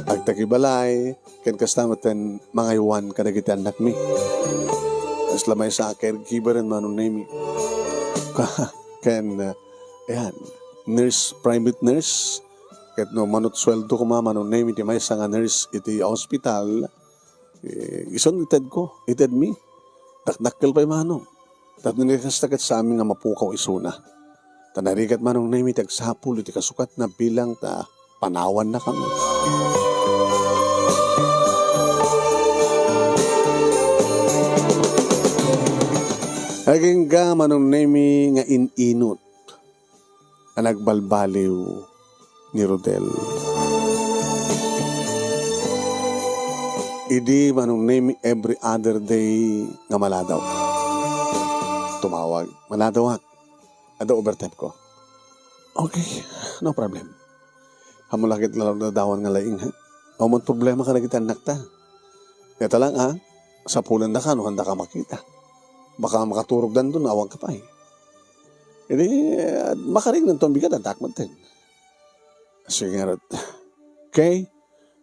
Agtakibalay, ken kasta metten mangaywan kadagiti annakmi. Kasla maysa a caregiver, Manong Nemi. Ken, uh, ayan, nurse, private nurse, ket no manut sueldo koma, Manong Nemi, ti maysa nga nurse iti hospital, eh, isun itedko, itedmi. Dakdakkel pay, Manong. Tapno ni kasta ket saamin nga mapukaw isuna. Ta narigat, Manong Nemi, ti agsapul iti kasukatna bilang ta panawannakami. Agingga, Manong Nemi, nga in-inut a nagbalbaliw ni Rodel. Idi, Manong Nemi, every other day nga maladaw. Tumawag, "Maladawak. Adda overtime ko." "Okay, no problem." Ammok la ket laladawan nga laing, ha? Awan problema kadagiti annakta. Dayta lang, ah, sapulendaka no haandaka makita. Baka makaturogdanto no awanka pay. Idi, ah, makarignanto, bigat, addaak metten. Sige ngarud. "Okay?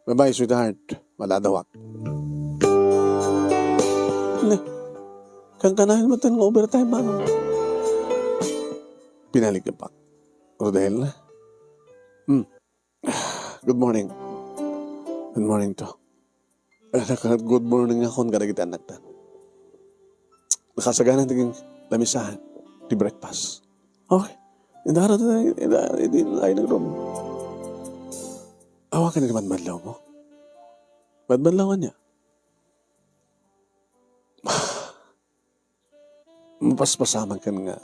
Bye-bye, sweetheart. Maladawak." Ne, kankanayon metten nga overtime, Manong. Pinalik ni Pak. "Rodel? Hmm. Good morning." "Good morning to." Naka-good morning akon kadagiti annakta. Nakasagana ti lamisahan, ti breakfast. Okay. Idara ta, ida, idi ay nagrum. Awakan ni madmadlaw mo. Madmadlaw niya. Mapaspasamak ken nga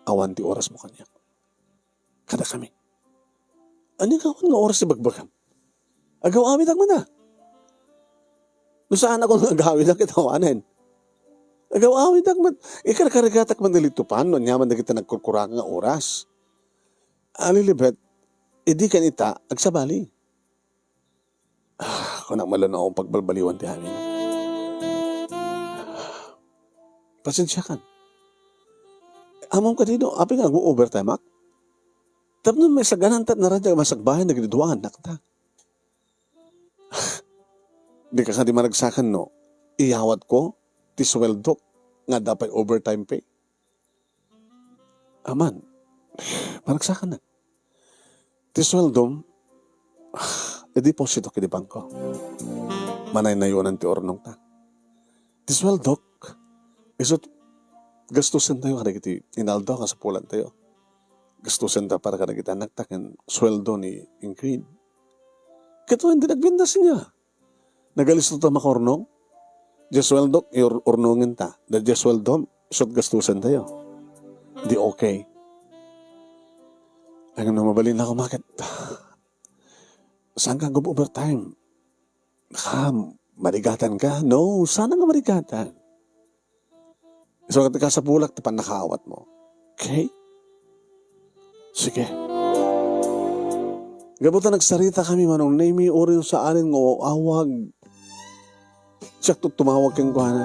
awan ti oras mo kaniak. Kadakami. Ania nga awan nga oras ti bagbagam? Agaw-awidak man a. No saan ako nga agawidak, ket awanen. Agaw-awidak man. Ikarkarigatak man dali tupan, no aniaman dagiti nagkurkurang nga oras. Alilibet, idi ken ita, agsabali. Ah, kunak malanaw pagbalbaliwan ti amin. Pasensiakan. Ammom kadi no apay nga ag-overtime-ak? Tapno maisagana ta naradiak masakbayan dagiti dua a annakta. Dika kadi maragsakan no iyawatko ti suweldok nga adda pay overtime pay? Aman, maragsakannak. Ti suweldom, ideposito iti bangko. Manaynayonan ti urnongta. Ti suweldok, isut' gastusentayo kadagiti inaldaw nga sapulantayo. Gastusenta para kadagiti annakta ken suweldo ni Ingrid. Ket wen, dina agbindas nia. Nagalisto ta makaurnong? Diay suweldok, iur-, urnongenta. Daydiay suweldom, isut' gastusentayo. Di okay. Ay, no mabalinnak, umaket. Saan ka ag-overtime? Baka marigatanka? No, saan nga marigatan? So, ket kasapulak ti pannakaawatmo. Okay? Sige. Gapu ta nagsaritakami, Manong Nemy, uray no saanen nga aawag, siak ti tumawag kenkuana.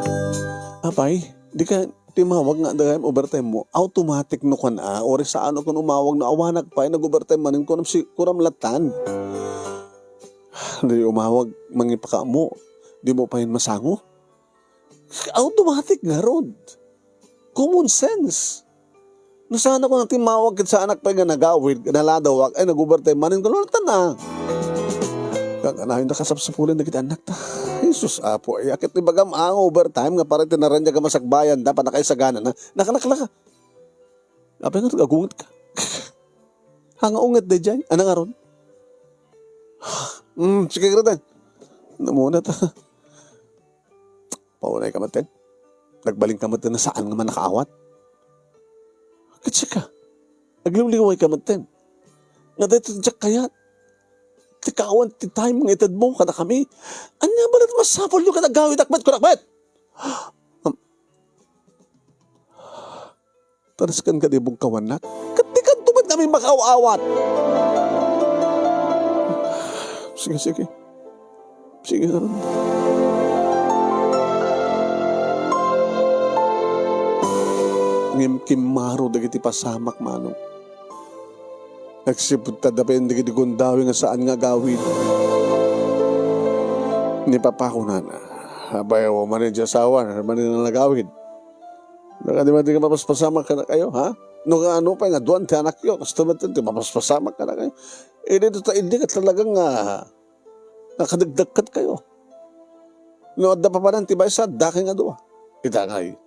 Apay, dika timawag nga adda gayam overtime-mo. Automatic no kuan a, uray saan a kun umawag no awanak pay nag-overtime manen, kunam si, kunam lattan. Di umawag, mangipakaammo. Dimo pay masango. Automatic ngarud. Common sense. No saan a kun timawag ket saanak pay nga nagawid, naladawak, ay nag-overtime manen, kunam lattan a. Kakanayon ta kasapsapulan dagiti annakta. Jesus, Apo, ay, ket ibagam a nga overtime nga para ti naraniag a masakbayanda, pannakaisaganana. Nakanaklaka. Apay nga agungetka? Haan nga unget daydiay? Ania ngarud? Hmm, sige, Kreten. Namuna ta. Paunay ka met. Nagbalin ka met na saan nga mannakaawat. Ket sika, agliwliway ka met. Nga daytoy diak kayat. Ti kaawan ti time nga itedmo kadakami. Ania balet masapulyo ket agawidak met, kunak met? Tadasken kadi bugkawannak? Ket dikanto met ngamin makaaw-awat. Sige, sige. Sige ngarud. Ngem kimmaro dagiti pasamak, Manong. Agsipud ta adda pay dagiti gundaway nga saan nga agawid. Ni Papa kunana, "Apay, awan manen ti asawan, manen a nagawid?" Nakadi man ti mapaspasamak kadakayo, ha? No, nga ano pay nga aduan ti anakyo, kastoy met ti mapaspasamak kadakayo. Idi ta, idi ket talaga nga nakadagdagkat kayo. No, adda pa panen ti maysa, adda kay nga dua. Ita ngay.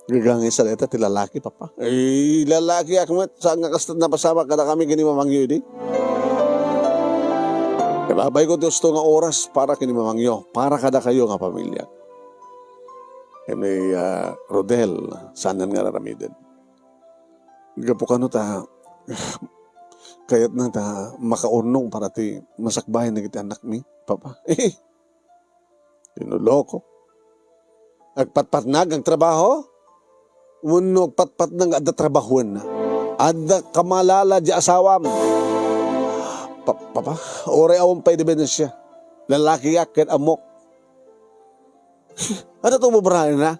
Gagangay sa dayta ti lalaki, Papa. Eh, lalakiak met, saan nga kasta napasamak kadakami ken ni mamangyo idi? Ibabayko ti husto nga oras para ken ni mamangyo, para kadakayo nga pamilya. Ken ni, ah, Rodel, saanen nga ar-aramiden. Gapu kano ta, kayatna ta makaurnong para ti masakbayan dagiti annakmi, Papa. Eh, Linoloko. Agpatpatna nga agtrabaho? Wenno agpatpatna nga adda trabahoenna? Adda kamalala diay asawam. Pa-, papa, uray awan pay dibendensia. Lalakiak ket ammok. Ania ti ubraenna?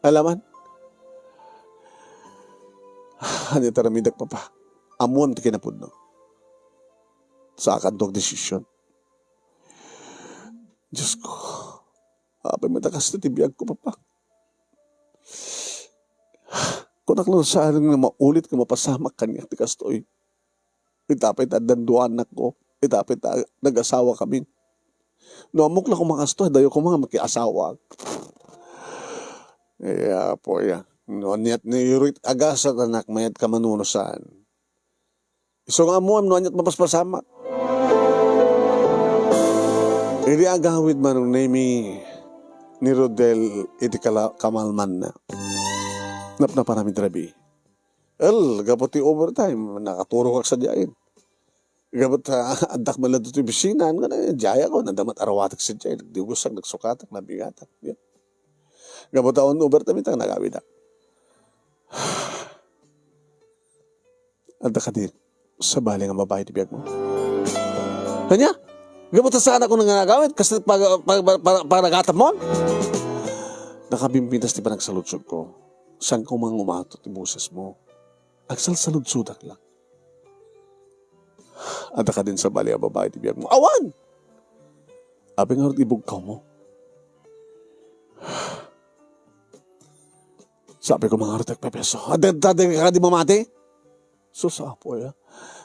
Alaman? Ania ti aramidek, Papa? Ammoem ti kinapudno. Saanko agdesision. Diosko, apay met a kasta ti biagko, Papa? Kunak laeng saan nga maulit nga mapasamak kaniak ti kastoy. Ita pay ta addan dua annakko. Ita pay ta nag-asawakamin. No ammok la koma kastoy, adayo koma nga makiasawaak. Ay, Apo, ya. No aniat ni Irit agasat, anak, mayat ka manunusan. Isu nga ammoem no aniat mapaspasamak. Idi agawid, Manong Nemy, ni Rodel iti kala-, kamalmanna. Napnaparam iti rabii. El, gapu ti overtime, nakaturogak sadiay. Gapu ta addak man la ditoy opisina, nga na, diay ako, naddamat arawatak sadiay, nagdibusak, nagsukatak, nabigatak. Gapu ta on overtime ita, nagawidak. Adda kadi sabali nga babai ti biagmo? Ania? Gapu ta saan ako nga agawid, kasta pag-, pag-, pag-, pag-, panagatapmon? Nakabimbintas ti panagsaludsodko. Saanko man nga umato ti bosesmo. Agsalsaludsodak la. Adda kadin sabali a babai ti biagmo? Awan! Apay ngarud ibugkawmo? Sabi ko, "Mangarud ti agpepeso." "Adda, adda, adda ka di mamati?" Sus, Apo, ya.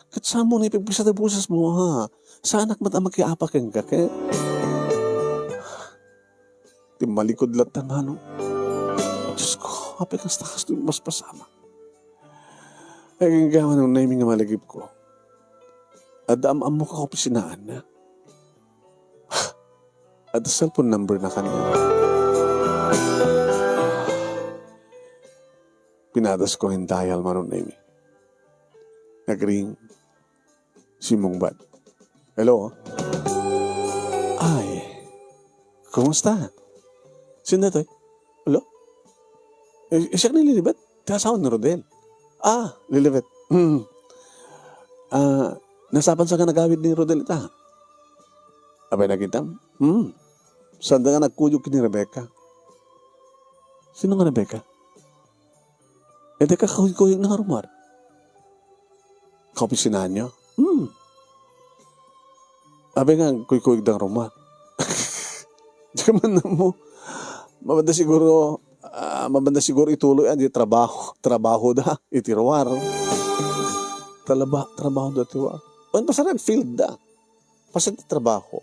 Ket saanmo nga ipigpigsa ti bosesmo, ha? Saanak met a makiapa kenka, ket? Timmalikod latta nga, no? Diyos ko, apay kasta kastoy maspasamak. Ay, ganggaman ang naiming nga malagipko. Adda am-ammo ka kaopisinaanna. Adda cellphone number na kaniana. Pinadasko nga dial, Manong Nemi. Nagring. Simmungbat. "Hello? Ay, kumusta? Sino daytoy? Hello? Eh, siak ni Lilibet, ti asawa ni Rodel." "Ah, Lilibet. Hmm. Ah, nasapan sa nga nagawid ni Rodel ita?" "Apay, nakitam?" "Hmm. Sanda nga nagkuyog ken ni Rebecca." "Sino nga Rebecca?" "Iti kakuykuy na nga rumar." "Kaopisinaanyo?" "Hmm." "Apay nga agkuykuyogda nga rumar?" Di ka man mo. Mabanda siguro, ah, mabanda siguro ituloy, ah, di trabaho, trabaho da, iti ruar. Talaba, trabaho da, iti ruar. Wen, basta nag-field da. Basta ti trabaho.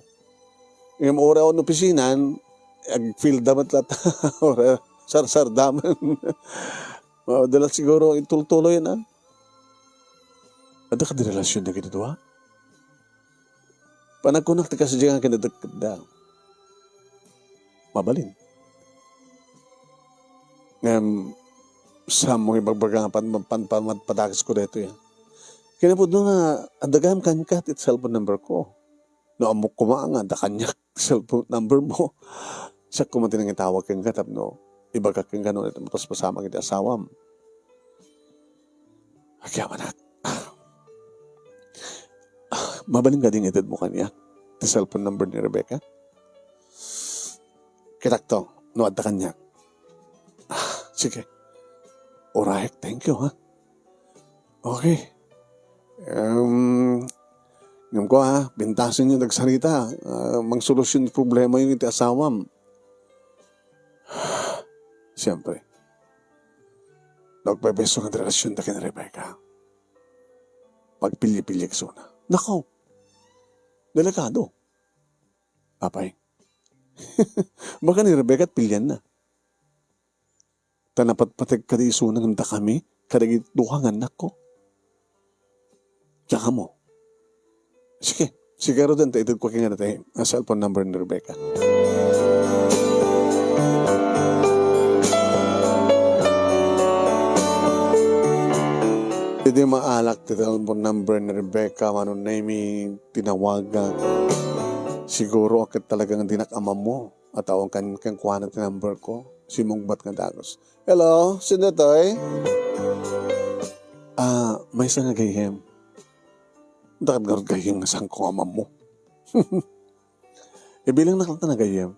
Ngem uray awan opisinan, agfilda met latta. Uray sarsardaman. Madalas siguro itultuloy na. Adda kadi relasyon dagiti dua? Panagkunak ti kasdiay nga kinadakdakda. Mabalin. Ngem, saanmo nga ibagbaga nga pan-, pan-, panpadakes ko daytoy, ah. Kinapudno nga adda gayam kenka ti cellphone number ko. No ammok koma nga adda kaniak cellphone number mo, siak koma ti nangitawag kenka tapno ibagak kenka no mapaspasamak iti asawam. Agyamanak. Mabalin kadi nga itedmo kaniak ti cellphone number ni Rebecca? Kitakto, no adda kaniak. Ah, sige. Uray, thank you, ha? Okay. Em, ngem ko, ha, bintasenyo dagsarita, ah, mangsolusyon ti problemayo iti asawam. Siempre, nagpepeso nga relasyon da ken Rebecca. Pagpilli-pilli isuna. Nako! Delikado. Apay? Baka ni Rebecca at pilianna. Ta napatpateg kadi isuna ngem dakami kadagiti duha nga annakko. Diak ammo. Sige, sige, Rodel, ta itedko kenka dayta a cellphone number ni Rebecca. Idi maalak ti cellphone number ni Rebecca, Manong Nemy, tinawagak. Siguro ket talaga nga dinak ammo. Atawen kan-, kenkuana ti number ko. Simmungbat nga dagus. "Hello, sino daytoy?" "Ah, maysa nga gayyem." "Dakami ngarud gayyem nga saanko nga ammo." Ibilangnak latta nga gayyem.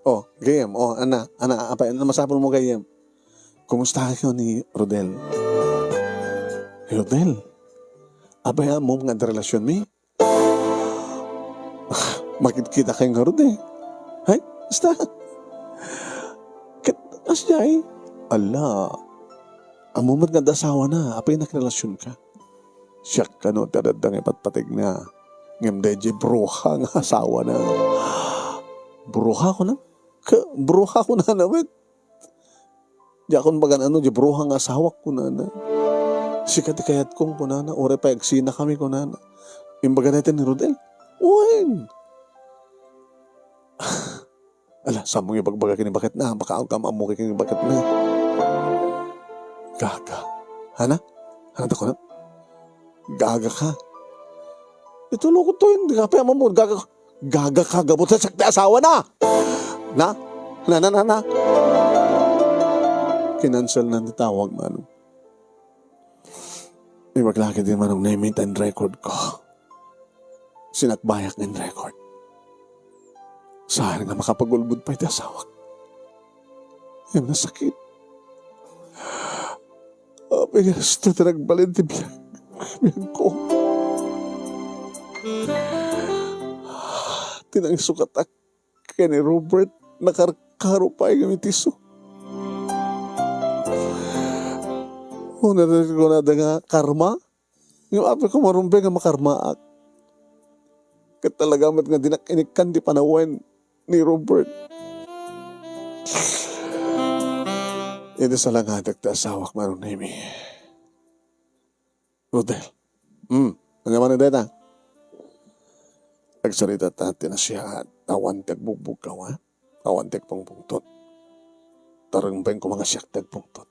"Oh, gayyem. Oh, ana, ana, apay, ano masapulmo, gayyem?" "Kumusta kayo ni Rodel?" "Ni Rodel? Apay, ammom nga adda relasyonmi?" "Makitkita kayo ngarud, eh." "Ay, basta." "Ket, kasdiay?" "Ala, ammom met nga adda asawana, apay nakrelasyonka?" "Siak kano ti adda nga ipatpategna, ngem daydiay bruha nga asawana." "Bruha," kunam? "Ka-, bruha," kunana met. "Diakon bagan-ano, diay bruha nga asawak," kunana. "Sika ti kayatko," kunana. "Uray pay agsinakami," kunana. Imbaga dayta ni Rodel. "Wen." "Ala, saanmo nga ibagbaga ken ni baketna. Baka awan ka ammo ken ni baketna." "Gaga." "Hana? Hana ta kunam?" "Gaga ka." "Ituloy ko to, hindi ka pa ammo. Gaga ka. Gaga ka, gapu ta siak ti asawana." Na? Na, na, na, na? Kinanselnan ti tawag, Manong. Ibaga la ket di Manong Nemy ta in-record ko. Sinakbayak nga in-record. Saan nga makapagulbod pay ti asawak. Ngem nasakit. Apay nga kasta ti nagbalin ti biag, biagko. Ti nangisukatak ken ni Robert, nakarkaro pay ngem iti isu. Kunada, kunada nga karma, ngem apay ko marumbeng nga makarmaak. Ket talaga met nga dinak inikkan ti panawen ni Robert. Idi salangadak ti asawak, Manong Nemi. Rodel. Hmm. Ania manen dayta? Agsarita ta ti nasayaat. Awan ti agbugbugkaw, ha? Awan ti agpungpungtot. Tarengbeng koma nga siak ti agpungtot.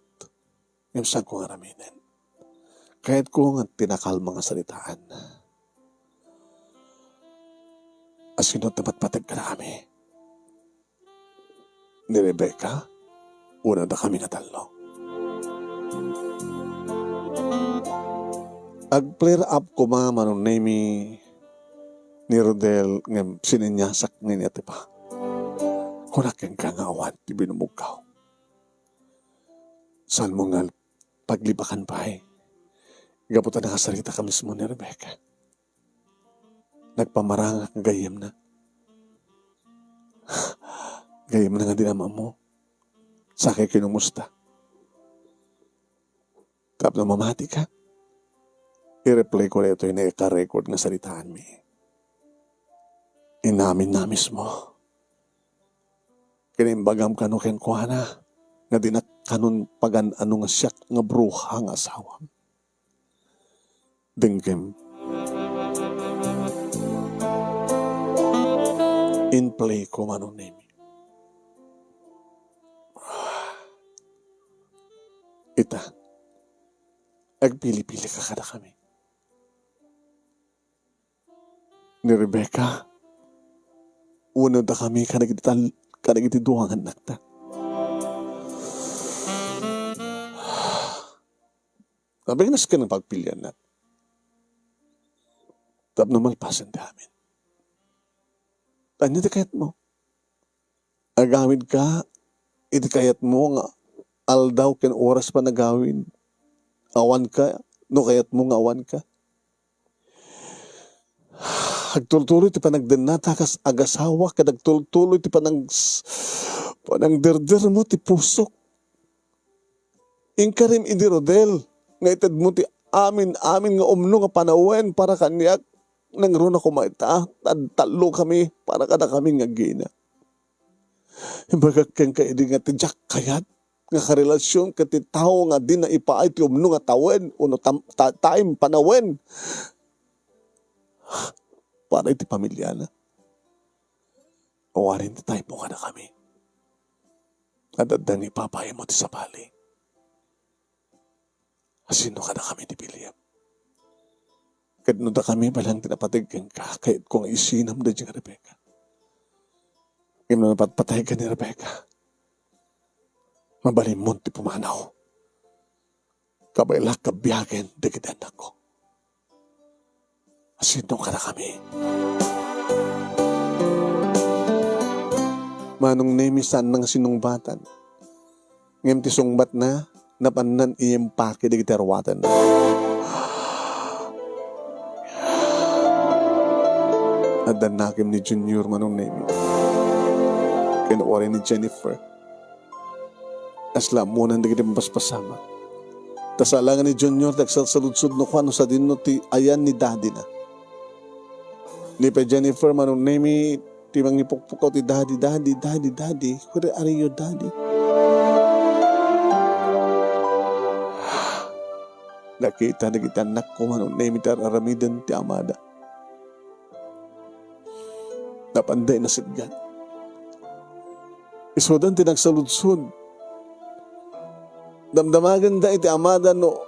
Ngem saanko nga aramiden. Kayatko nga tinakalma nga saritaan. Asino ti napatpateg kadakami? Ni Rebecca, wenno dakami nga tallo? Ag-flare up koma, Manong Nemi, ni Rodel, ngem sininyasakna nga iti pa. Kunak kenka nga awan ti binubugkaw. Saanmo nga paglibakan pay? Gapu ta nakasaritak mismo ni Rebecca. Nagpamarangak nga gayyemna. Gayyemna nga di na maammo. Sakay kinumusta. Tapno mamatika, i-replay ko daytoy nga ika-record nga saritaanmi. Inaminna mismo. Kinimbagam kano kenkuana nga dinak kanon pagan-ano nga siak nga bruha nga asawam. Denggem. In-play ko, Manong Nemi. Ita, agpili-pilika kadakami. Ni Rebecca, wenno dakami kadagiti tal-, kadagiti dua nga annakta. Apay nga nasken nga pagpiliannak? Tapno malpasen ti amin. Ania ti kayatmo? Agawidka iti kayatmo nga aldaw ken oras panagawid. Awanka, no kayatmo nga awanka. Agtultuloy ti panagdennata kas agasawa, ket agtultuloy ti panang-, panangderdermo ti pusok. Inkarim idi Rodel nga itedmo ti amin-amin nga umno nga panawen para kaniak, nangruna koma ita, ta-, tallokami para kadakami nga agina. Imbagak kenka idi nga ti diak kayat nga karelasion ket ti tao nga dina ipaay ti umno nga tawen wenno tam-, ta-, time panawen para iti pamiliana. Awanen ti time mo kadakami. Adda ni Papa imo ti sabali. Asino kadakami ti piliem? Ket no dakami balang ti napateg kenka, kayatko nga isinam daydiay nga Rebecca. Ngem no napatpatayka ni Rebecca, mabalinmon ti pumanaw. Kabaelak a biagen dagiti annakko. Asino kadakami? Manong Nemi, saanna nga sinungbatan. Ngem ti sungbatna, napannan iimpake dagiti aruatenna. Adda annakem ni Junior, Manong Nemi. Ken uray ni Jennifer. Kasla ammonan dagiti mapaspasamak. Ta saan laeng ni Junior ti agsalsaludsod no kuan no sadino ti ayan ni daddy-na. Ni pay Jennifer, Manong Nemi, ti mangipukpukaw ti daddy, daddy, daddy, daddy. Where are you, daddy? Nakita dagiti annakko, Manong Nemi, ti ar-aramiden ti amada. Napanda inasitgan. Isudan ti nagsaludsod. Damdamagenda iti amada no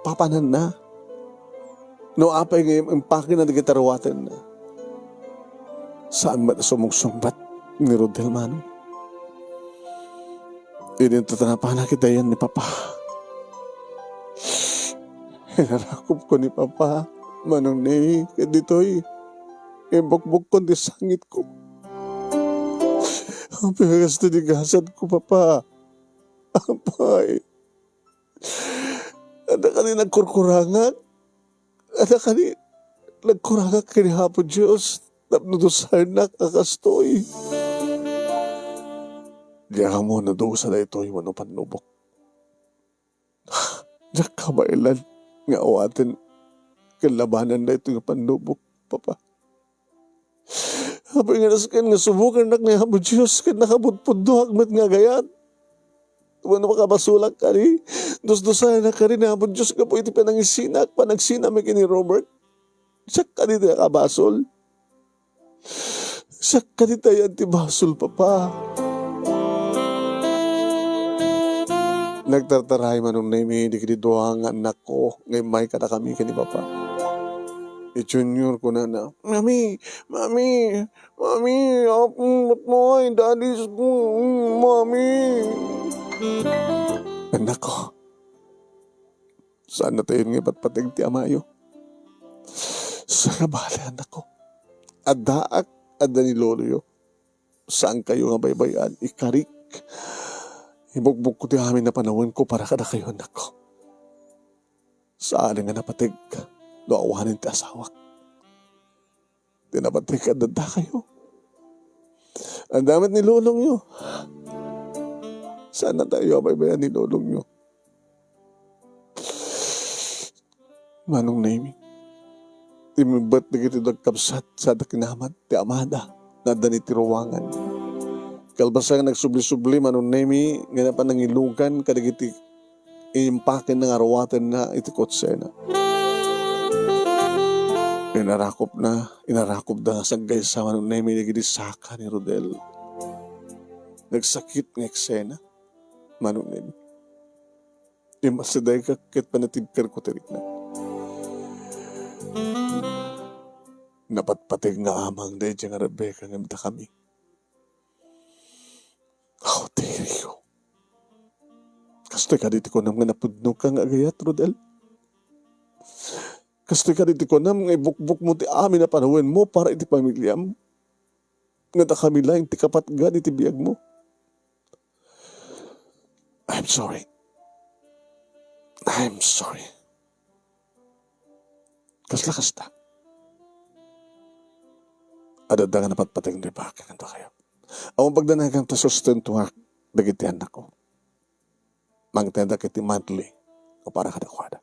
papananna. No apay nga im-, impakena dagiti aruatenna. Saan met a sumugsungbat ni Rodel, Manong. Idi napanak iti ayan ni Papa. Inarakupko ni Papa, Manong Nemi, ket ditoy, imbukbukkon ti sangitko. Apay nga kasta ti gasatko, Papa? Apay, adda kadi nagkurkurangak? Adda kadi nagkurangak ken ni Apo Dios tapno dusaennak a kastoy? Diak ammo no dusa daytoy wenno pannubok. Diak kabaelan nga awaten ken labanan daytoy nga pannubok, Papa. Apay nga nasken nga subokannak ni Apo Dios ket nakapudpudnoak met nga agayat? Wenno makabasolak kadi? Dusdusaennak kadi ni Apo Dios gapu iti panangisinak, panagsina mi ken ni Robert? Siak kadi ti nakabasol? Siak kadi ti ayan ti basol, Papa? Nagtartaray Manong Nemi dagiti dua nga annakko nga immay kadakami ken ni Papa. Ni Junior kunana, "Mami, Mami, Mami, Apo, Mami, Daddy, Mami." Annakko, saannatayon nga ipatpateg ti amayo. Sabali, annakko. Addaak, adda ni loloyo. Saankayo nga baybay-an, ikarik. Ibukbukko ti amin a panawenko para kadakayo, annakko. Saan nga napateg no awanen ti asawak. Ti napateg, adda dakayo. Adda met ni lolongyo. Saannatayo a baybay-an ni lolongyo. Manong Nemi, ti mebbet dagiti dagkabsat sada kinamat ti amada nga adda iti ruangan. Kalpasan nga nagsubli-subli Manong Nemi nga napan nangilugan kadagiti impakenna nga aruatenna iti kotsena. Inarakupna, inarakupda nga saggaysa Manong Nemi dagiti saka ni Rodel. Nagsakit nga eksena, Manong Nemi. Immasidegak ket panatibkerko ti rikna. Napatpateg nga amang daydiay nga Rebecca ngem dakami. Aw, Terio. Kastoy kadi ti kunam nga napudnoka nga agayat, Rodel? Kastoy kadi ti kunam nga ibukbokmo ti amin a panawenmo para iti pamiliam? Nga dakami laeng ti kapatgan iti biagmo? I'm sorry. I'm sorry. Kasla kasta. Adda nga napatpateg ni Rebecca kenkuana. Awan pagdanagan ta sustentuak dagiti annakko. Mangtedak iti monthly a para kadakuada.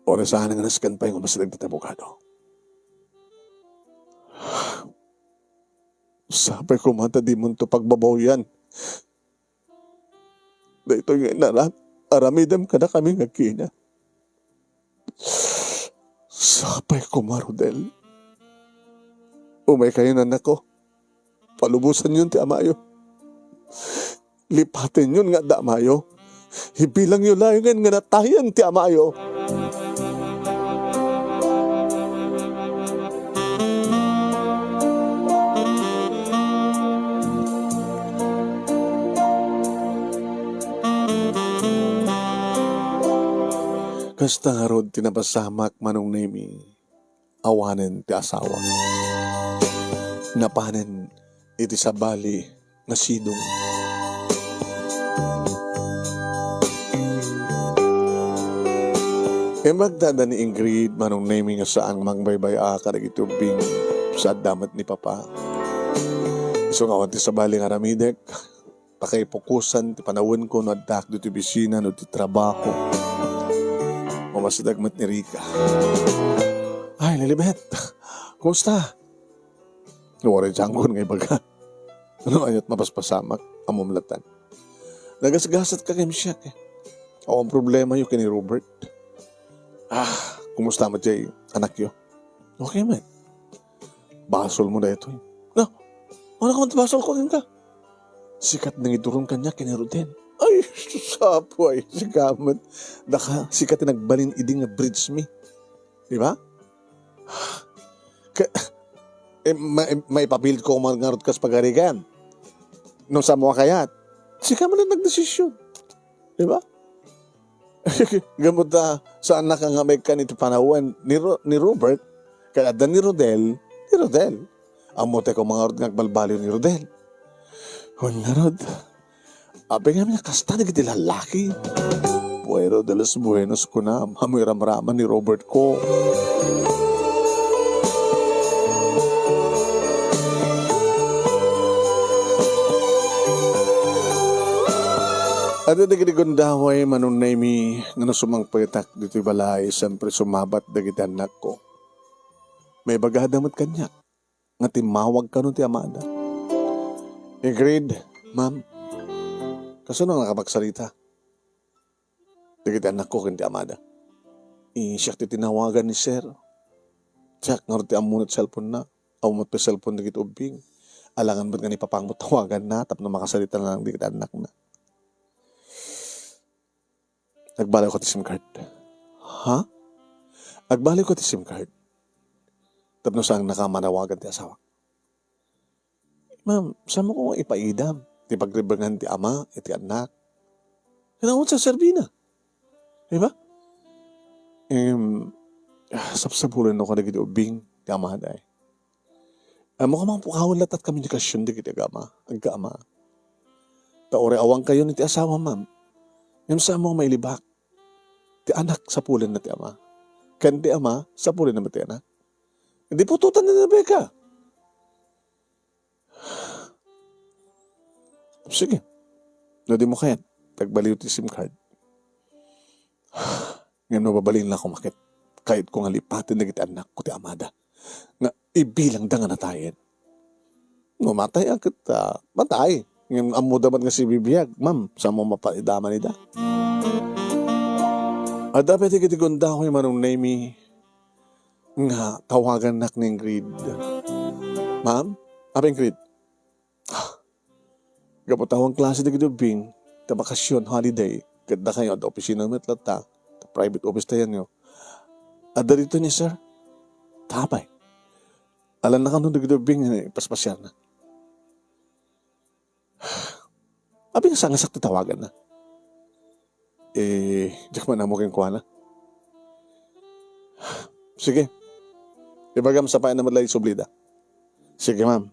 Uray saan nga nasken pay nga umasideg ti abogado. Sapay koma ta dimonto pagbabawian daytoy nga inaram-, aramidem kadakami nga agkina. Sapay koma, Rodel. Umaykayon, annakko. Palubosanyon ti amayo. Lipatenyon nga adda amayo. Ibilangyo laengen nga natayen ti amayo. Kasta ngarud ti napasamak, Manong Nemi, awanen ti asawa. Napanen iti sabali nga sidong. Imbag ta adda ni Ingrid, Manong Nemi, nga saan mangbaybay-a kadagiti ubbing, sa adda met ni Papa. Isu nga awan ti sabali nga aramidek, pakaipukosan ti panawenko no addaak ditoy opisina no ti trabaho. Umasideg met ni Rica. Ay, Lilibet, kumusta? Waray diangon nga ibaga. No ania't mapaspasamak, ammom latta. Nagasgasatka ngem siak, eh. Awan problemayo ken ni Robert. Ah, kumusta met jay anakyo? Okay met. Basolmo daytoy. No, ano ka man ti basolko kenka? Sika ti nangiduron kaniak ken ni Rodel. Ay, sus, apo, ay, sika met. Daka, sika ti nagbalin idi nga bridesmaid. Di ba? Ka-, eh, ma-, maipapilitko man ngarud kas pagarigan. No, saanmo a kayat? Sika man ti nagdesisyon. Di ba? Gapu ta, saannaka nga maikkan iti panawen ni Ro-, ni Robert, ket adda ni Rodel, ni Rodel. Ammo ti koma ngarud nga agbalbaliw ni Rodel. Wen ngarud, apay ngamin a kasta dagiti lallaki? Bueno de los buenos kunam, amoy ramraman ni Robert ko. Adda dagiti gundaway, Manong Nemy, nga no sumangpetak ditoy balay, siempre sumabat dagiti annakko. Maibagada met kaniak nga timmawag kano ti amada. Ingrid, ma'am, kasano nga nakapagsarita dagiti annakko ken ti amada? Eh, siak ti tinawagan ni sir. Siak ngarud ti ammona ti cellphone-na. Awan met pay cellphone dagiti ubbing. Alangan met nga ni papangmo tawaganna tapno makasarita laeng dagiti annakna. Agbalewko ti SIM card. Ha? Agbalewko ti SIM card. Tapno saannaka a manawagan ti asawak. Ma'am, saanmo ko nga ipaidam ti pagribengan ti ama iti annak? Kanayon sa serbina. Di ba? Em, ah, sapsapulenno kadagiti ubbing ti amada. Ammok a mangpukawen latta ti komunikasion dagiti agama, agkaama. Ta uray awan kayon iti asawa, ma'am, ngem saanmo a mailibak ti anak sapulenna ti ama, ken ti ama sapulenna met ti anak. Di putotan ni Rebecca. Sige. No dimo kayat, agbaliw ti SIM card. Ngem no babalinla koma ket, kayatko nga lipaten dagiti annakko ti amada nga ibilangda nga natayen. No matay a ket, ah, matay. Ngem ammoda met nga sibibiag, ma'am, saanmo mapaidaman ida? Adda pay dagiti gundaway, Manong Nemy, nga tawagannak ni Ingrid. Ma'am? Apo Ingrid? Ah, gapu ta awan klase dagiti ubbing, ta bakasyon, holiday, ket dakayo adda opisina met latta, ta private office tayenyo. Adda ditoy ni sir? Apay. Alanna kano dagiti ubbing nga ipaspasiarna. Apay nga saan nga sakto tawaganna? Eh, diak man ammo kenkuana. Sige. Ibagam sapay a met la isublida. Sige, ma'am.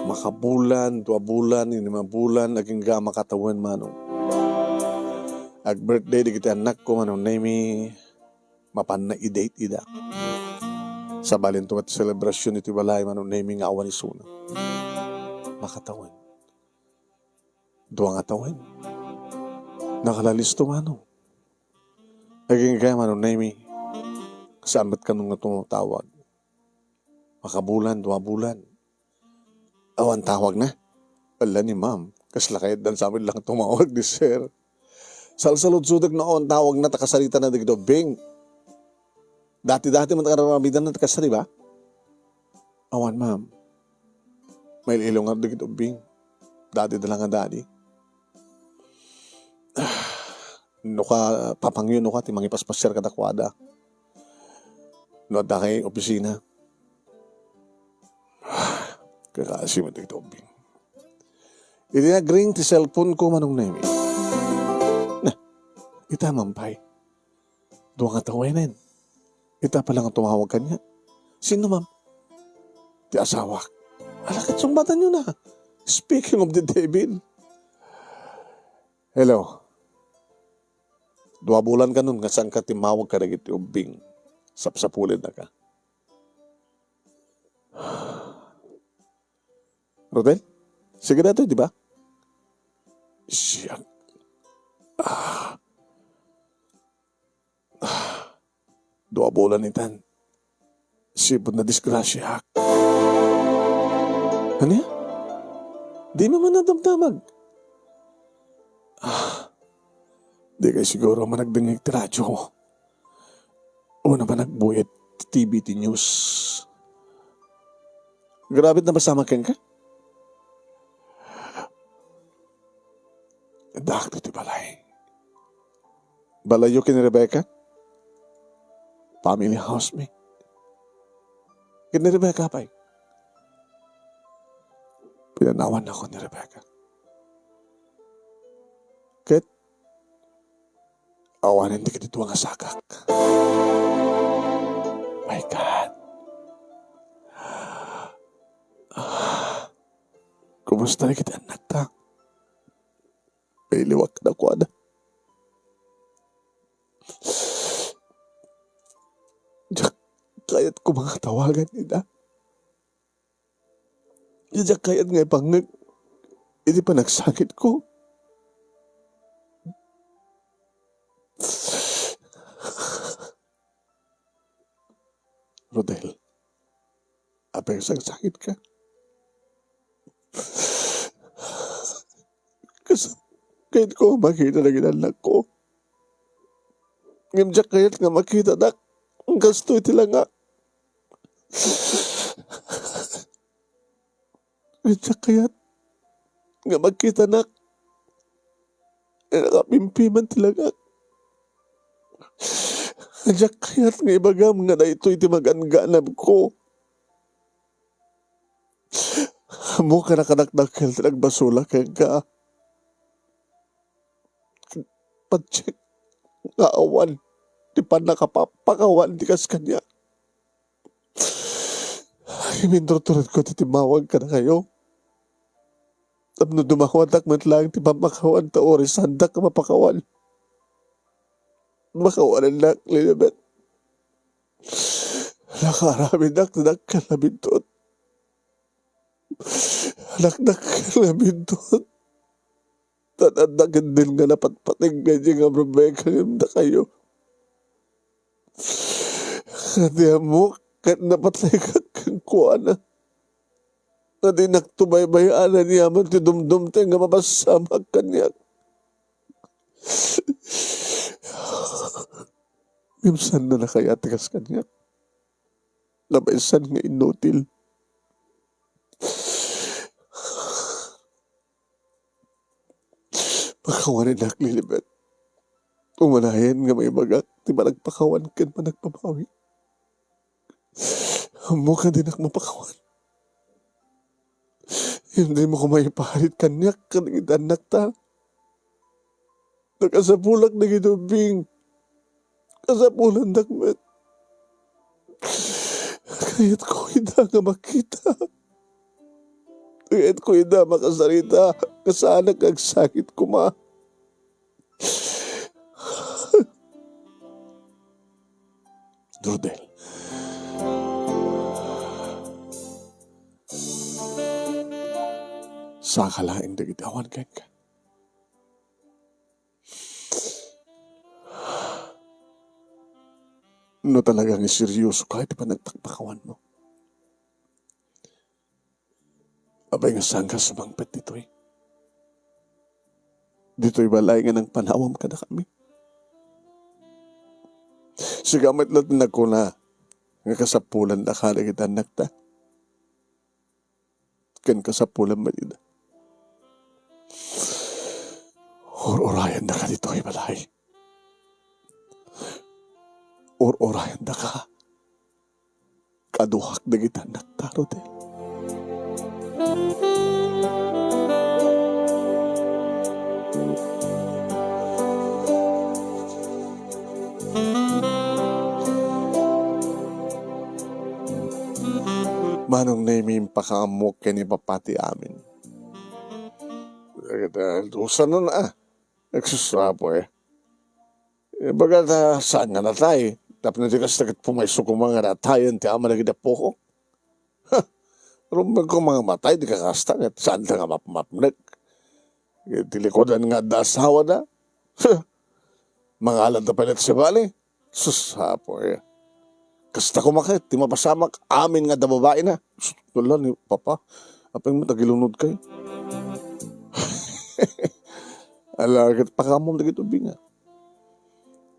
Makabulan, dua bulan, innem a bulan, agingga makatawen, Manong. Ag-birthday dagiti annakko, Manong Nemy. Mapanna i-date ida. Sabalinto met ti selebrasion iti balay, Manong Nemy, nga awan isuna. Makatawen. Dua nga tawen. Nakalalisto, Manong. Agingga, Manong Nemy, saan met kano nga tumatawag? Makabulan, dua bulan. Awan tawagna. Ala ni ma'am, kasla kayatdan sa amin lang tumawag ni sir. Salsaludsodek no awan tawagna ta kasaritana dagiti ubbing. Dati-dati man ta kararamidanna ta kasta, di ba? Awan, ma'am. Mail-ilo nga dagiti ubbing. Dati da lang nga dati. No ka, papangyo no ka ti mangipaspasiar kadakuada. No adda kay opisina. Kakasi met dagiti ubbing. Idi nagring ti cellphone ko, Manong Nemy. Na, ita man pay. Dua nga tawenen. Ita pay la nga tumawag kaniak. Sino, ma'am? Ti asawak. Ala, ket sungbatanyo na. Speaking of the devil. Hello. Dua bulan kanon nga saanka timmawag kadagiti ubbing. Sapsapulennaka. Rodel? Sige datoy, di ba? Siak. Ah. Ah. Dua bulan itan. Sipud nadisgrasiaak. Ania? Dimo man nadamdamag? Ah, dikay siguro managdengngeg ti radio. Unaman agbuya ti T V ti news. Grabe ti napasamak kenka. Addaak ditoy balay. Balayyo ken ni Rebecca? Family house mi. Ken ni Rebecca pay? Pinanawannako ni Rebecca. Ket awanen dagiti dua nga sagak. My God. Kumusta dagiti annakta? Mailiwak kadakuada. Diak kayat koma nga tawagan ida. Diak kayat nga ipangngeg iti panagsakitko. Rodel, apay, sangsakitka? Kas-, kayatko makita dagiti annakko. Ngem diak kayat nga makitadak. Kastoy ti langak. Ngem diak kayat nga makitanak. Nakapimpiman ti langak. Diak kayat nga ibagam nga daytoy ti magan-ganabko. Ammok a kadakdakkel ti nagbasolak kenka. Patiek nga awan ti pannakapapakawan ti kas kaniak. Ngem inturturedko ti timmawag kadakayo. Tapno dumawatak met laeng ti pammakawan ta urisandak a mapakawan. Makawanennak, Lilibet. Nakaaramidak ti dakkel a bindut. Dakdakkel a bindut. Tan adda ketdin nga napatpateg nga idiay nga Rebecca ngem dakayo. Ngati ammok ket napatlaykak kenkuana. Nga dinakto baybay-anan yaman ti dumdumtay nga mapassamak kaniak. Ngem saanna a kayat ti kas kaniak. Napainsan nga inutil. Pakawanennak, Lilibet. Umanayen nga maibagak ti panagpakawan ken panagbabawi. Ammok a dinak mapakawan. Ngem dimo koma iparit kaniak kadagiti annakta. Nakasapulak dagiti ubbing. Kasapulandak met. Kayatko ida nga makita. Kayatko ida makasarita. Kasaanak nga agsakit koma. Rodel. Saka laeng dagiti awan kenka. No talaga nga seryosoka iti panagpakpakawanmo, apay nga saanka sumangpet ditoy? Ditoy balay nga nangpanawam kadakami. Sika met la ti nagkuna nga kasapulanda kadagiti annakta. Ken kasapulan met ida. Ur-urayandaka ditoy balay. Ur-urayandaka. Kaduak dagiti annakta, Rodel. Manong Nemi, impakaammok ken ni Papa ti amin. Dagiti dusa no na, ah. Nagsusuapo, eh. Ibaga ta, saan nga natay? Tapno di kasta ket pumayso koma nga natayen ti ama dagiti apok. Ha! Rumbeng koma nga matay, di kakasta, ket saanda nga mapmapnek. Iti likudan nga adda asawada. Ha! Mangalan ta pay latta sabali. Sus, apo, eh. Kasta koma ket ti mapasamak amin nga adda babaina. Sus, wala ni Papa. Apay met agilunod kayo? Ala, ket pakaamom dagiti ubbing, ah.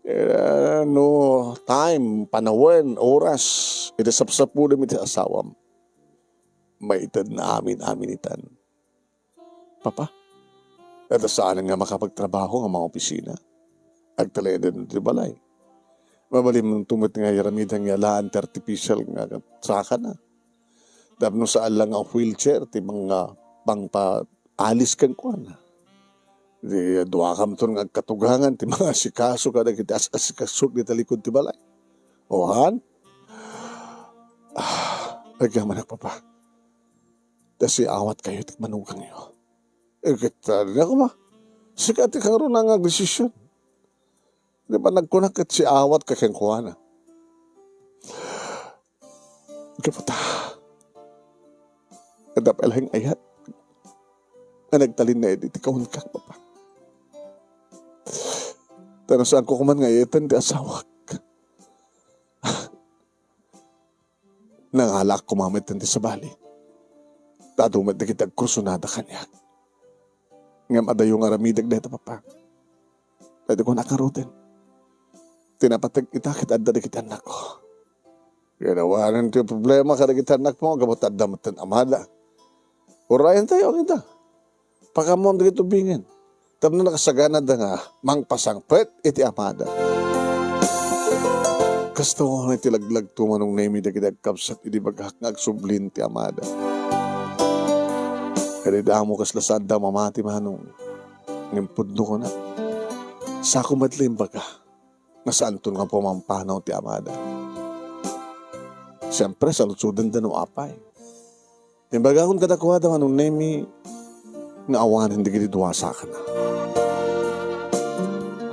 Eh, no time, panawen, oras, iti sapsapulem iti asawam, maitedna amin-amin itan. Papa, ita saanen nga makapagtrabaho nga mangopisina. Agtalinaed ti balay. Mabalinto met nga aramiden nga yalaan ti artificial nga sakana. Tapno saan la nga wheelchair ti mga pangpaalis kenkuana. Di duakamton nga agkatugangan ti mga asikaso kadagiti as-asikasok dita likud ti balay. O, han? Ah, agyamanak, Papa. ta siawatkayo iti manugangyo. Eh, ket, ah, di ako ma-, sika ti kangruna nga agdesisyon. Di ba nagkunak ket siawatka kenkuana? Gapu ta, adda pay laeng ayat nga nagtalinaed iti kaunko, Papa. Ta no saanko koma nga ayatan ti asawak, nangalaak koma met ti sabali. Ta adu met dagiti agkursunada kaniak. Ngem adayo nga aramidek dayta, Papa. Dayta kunak ngaruden. Ti napateg ita ket adda dagiti annakko. Ket awanen ti problema kadagiti annakmo, gapu ta adda met amada. Urayentayo ida. Pakaammoan dagiti ubingen. Tapno nakasaganada nga mangpasangpet iti amada. Kasta unay ti laglagto, Manong Nemi, dagiti agkabsat idi bagak nga agsublin ti amada. Ket idi amo kasla saanda mamati, Manong, ngem pudno kunak, saanko met la imbaga nga saanton nga pumampanaw ti amada. Siempre, saludsodenda no apay. Imbagakon kadakuada, Manong Nemi, nga awanen dagiti dua a sakana.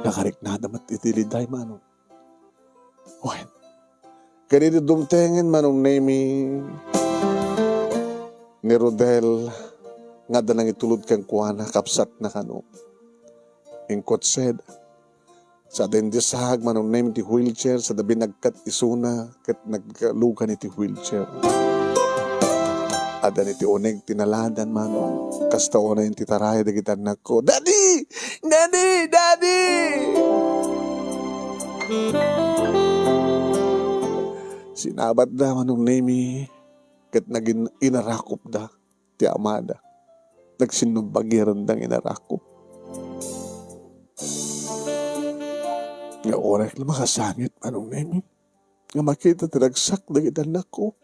Nakariknada met iti liday, Manong. Wen, ket idi dumtengen, Manong Nemi, ni Rodel nga adda nangitulod kenkuana, kabsatna kano, inkutseda. Saanda indi saag, Manong Nemi, ti wheelchair, saanda binagkat isuna, ket nagkalugan iti wheelchair. Adda iti uneg ti naladan, Manong. Kasta unay ti taraya dagiti annakko, "Daddy! Daddy! Daddy!" Sinabatda, Manong Nemi, ket nagin-, inarakupda ti amada. Nagsinnubagirenda nga inarakop. Nga oras la makasangit, Manong Nemi, nga makita ti ragsak dagiti annakko.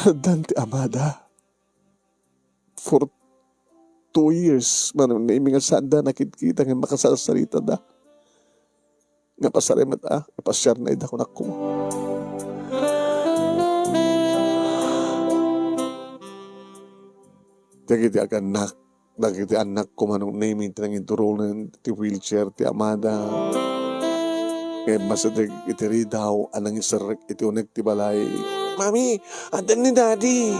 Addan ti amada. For two years, Manong Nemi, nga saanda nakitkita nga makasarsaritada. Nga pasar met a, ipasiarna ida, kunak koma. Dagiti agannak, dagiti annakko, Manong Nemi, ti nangiduronen ti wheelchair ti amada. Ngem masideg iti ridaw a nangiserrek iti uneg ti balay, "Mami, addan ni Daddy!"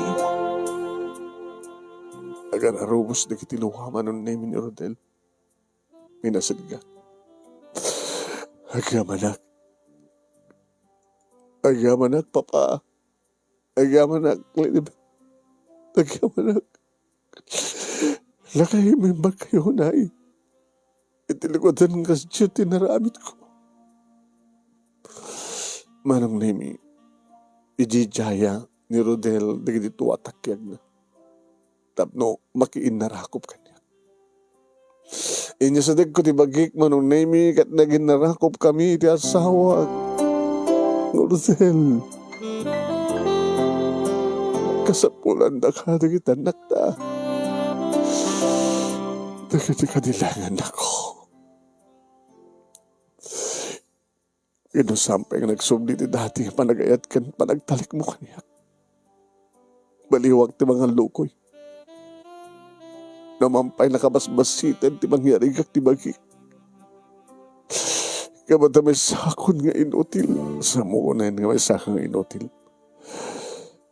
Agararubos dagiti lua, Manong Nemi, ni Rodel. Minasidga. Agyamanak. Agyamanak, Papa. Agyamanak, Lilibet. Agyamanak. Lakay, imbagkayo unay iti likudan nga sadiay ti inaramidko. Manong Nemi, idiaydiaya ni Rodel dagiti tua a takiagna tapno makiinnarakop kaniak. Inyasidegko ti bagik, Manong Nemi, ket naginnarakopkami iti asawak. Rodel, kasapulanda kadagiti annakta. Dagiti kadilengannak. Ket no saan pay nga nagsubli ti dati nga panagayat ken panagtalekmo kaniak, baliwak ti mangallukoy. No awan pay nakabasbassit ti mangyarigak ti bagik, gapu ta maysakon nga inutil. Samoen nga maysaka nga inutil.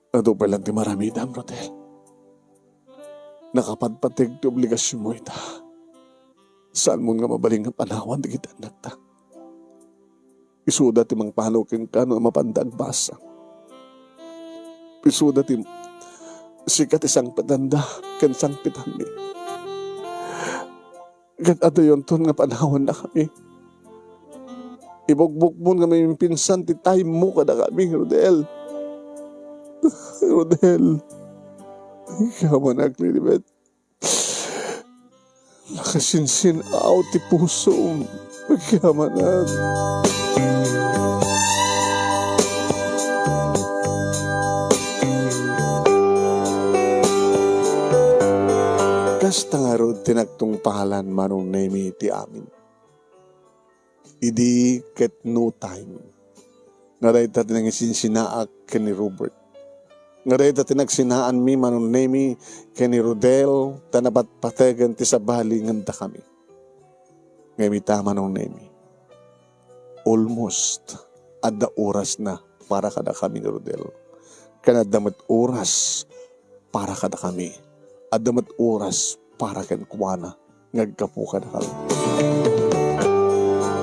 Adu pay laeng ti maramidam, Rodel. Nakapadpateg ti obligasionmo ita. Saanmo nga mabalin nga panawan dagiti annakta. Isuda ti mangpanaw kenka no mapanda agbasa. Isuda ti sika ti sangpetanda ken sangpetanmi. Ket adayonton nga panawannakami. Ibugbugmon nga maipinsan ti time mo kadakami, Rodel. Rodel. Agyamanak, Lilibet. Nakasinsin-aw ti pusom. Agyamanak. Kasta ngarud ti nagtungpalan, Manong Nemi, ti amin. Idi ket no time nga dayta ti nangisinsinnaak ken ni Robert. Nga dayta ti nagsinaanmi, Manong Nemi, ken ni Rodel, ta napatpategen ti sabali ngem dakami. Ngem ita, Manong Nemi, almost adda orasna para kadakami ni Rodel. Ken adda met oras para kadakami. Adda met oras para kenkuana nga aggapu kadakami.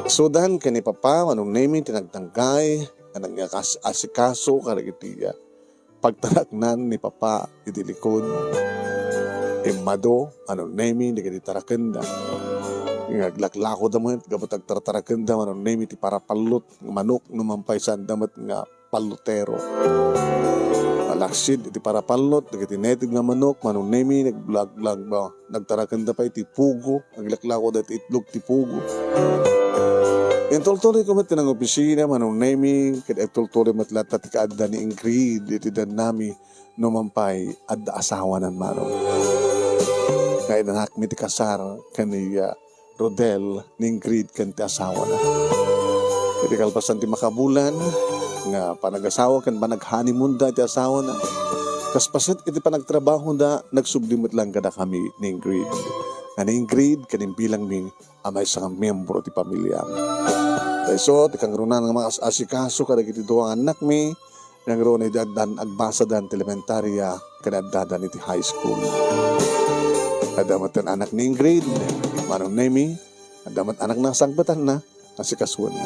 Sudan ken ni Papa, Manong Nemi, ti nagtanggay nga nangngaakas-, asikaso kadagiti, ah, pagtaraknan ni Papa iti likod. Immadu, Manong Nemi, dagiti tarakenda. Nga aglaklakoda met, gapu ta agtartarakenda, Manong Nemi, ti parapallot nga manok, no mampay saanda met nga pallotero. Alaksid iti parapallot dagiti native nga manok, Manong Nemi, nagblaglag, nagtarakenda pay iti pugo, aglaklakoda iti itlog ti pugo. Intultuloyko met ti nangopisina, Manong Nemi, ket agtultuloy met latta ti kaadda ni Ingrid iti dannami, no mampay adda asawanan, Manong. Nga inanakmi ti kasar ken ni, ah, Rodel, ni Ingrid ken ti asawana. Iti kalpasan ti makabulan nga panagasawa ken panag-honeymoonda iti asawana, kas paset iti panagtrabahoda, nagsubli met laeng kadakami ni Ingrid. Nga ni Ingrid, ken imbilangmi a maysa nga miyembro ti pamiliam. Ta isu ti kangrunan nga maas-asikaso kadagiti dua nga annakmi, nangruna idi addan agbasadan ti elementaria ken addadan iti high school. Adda met ti anak ni Ingrid, Manong Nemi, adda met anakna a sangpetanna, asikasuenna.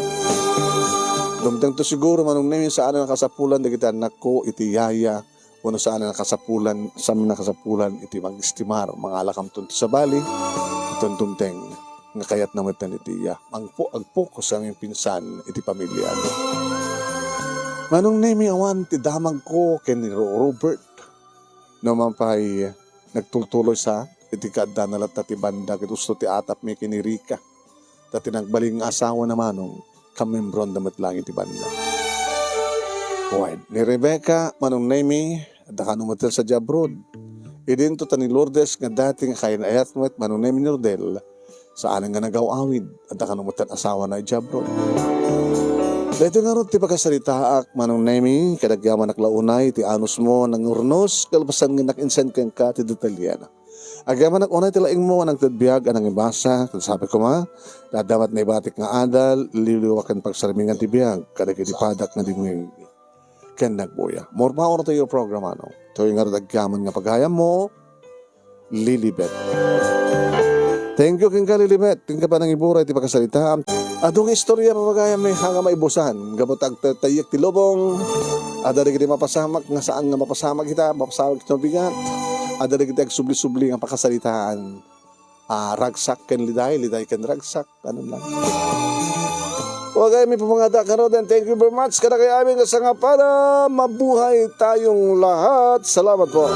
Dumtengto siguro, Manong Nemi, saan a nakasapulan dagiti annakko iti yaya, wenno saan a nakasapulan, saan a nakasapulan iti mag-estimar, mangalakamton ti sabali, iti dumteng nga kayatna metten iti iya. Agpo-, agpokus a mipinsan iti pamiliana. Manong Nemi, awan ti damagko ken ni Ro-, Robert. No mampay nagtultuloy sa iti kaaddana latta ti banda ket usto ti atapmi ken ni Rica. Ta ti nagbalin nga asawana, Manong, kamiembronda met laeng iti banda. Wen, ni Rebecca, Manong Nemi, adda kano met sadiay abroad. Idinto ta ni Lourdes nga dati nga kayan-ayat met, Manong Nemi, ni Rodel, saan nga nagaw-awid, adda kano met asawana idiay abroad. Daytoy ngarud ti pakasaritaak, Manong Nemi, ket agyamanak la unay ti anusmo nangurnos, kalpasan nga nakinsen kenka ti detalyena. Agyamanak unay ti laingmo a nangted biag a nangibasa, ket sapay koma, adda met naibatik nga adal, liwliwa ken pagsarmingan ti biag, kadagiti padak nga dimngeg ken nagbuya. More power to your program, ano? Toy ngarud agyaman nga pagayammo, Lilibet. Thank you kenka, Lilibet. Kenka panangibura iti pakasaritaam. Adu nga istorya, papagayam, nga maibusan. Gapu ta agtatayek ti lubong. Adda dagiti mapasamak nga saan nga mapasamak ita, mapasamak ita mabigat. Adda dagiti agsubli-subli nga pakasaritaan. Ah, ragsak ken liday, liday ken ragsak. Ano lang. Wagay mi pumangada kano, then thank you very much. Kada kay amin nga sangapada, mabuhay tayong lahat. Salamat po.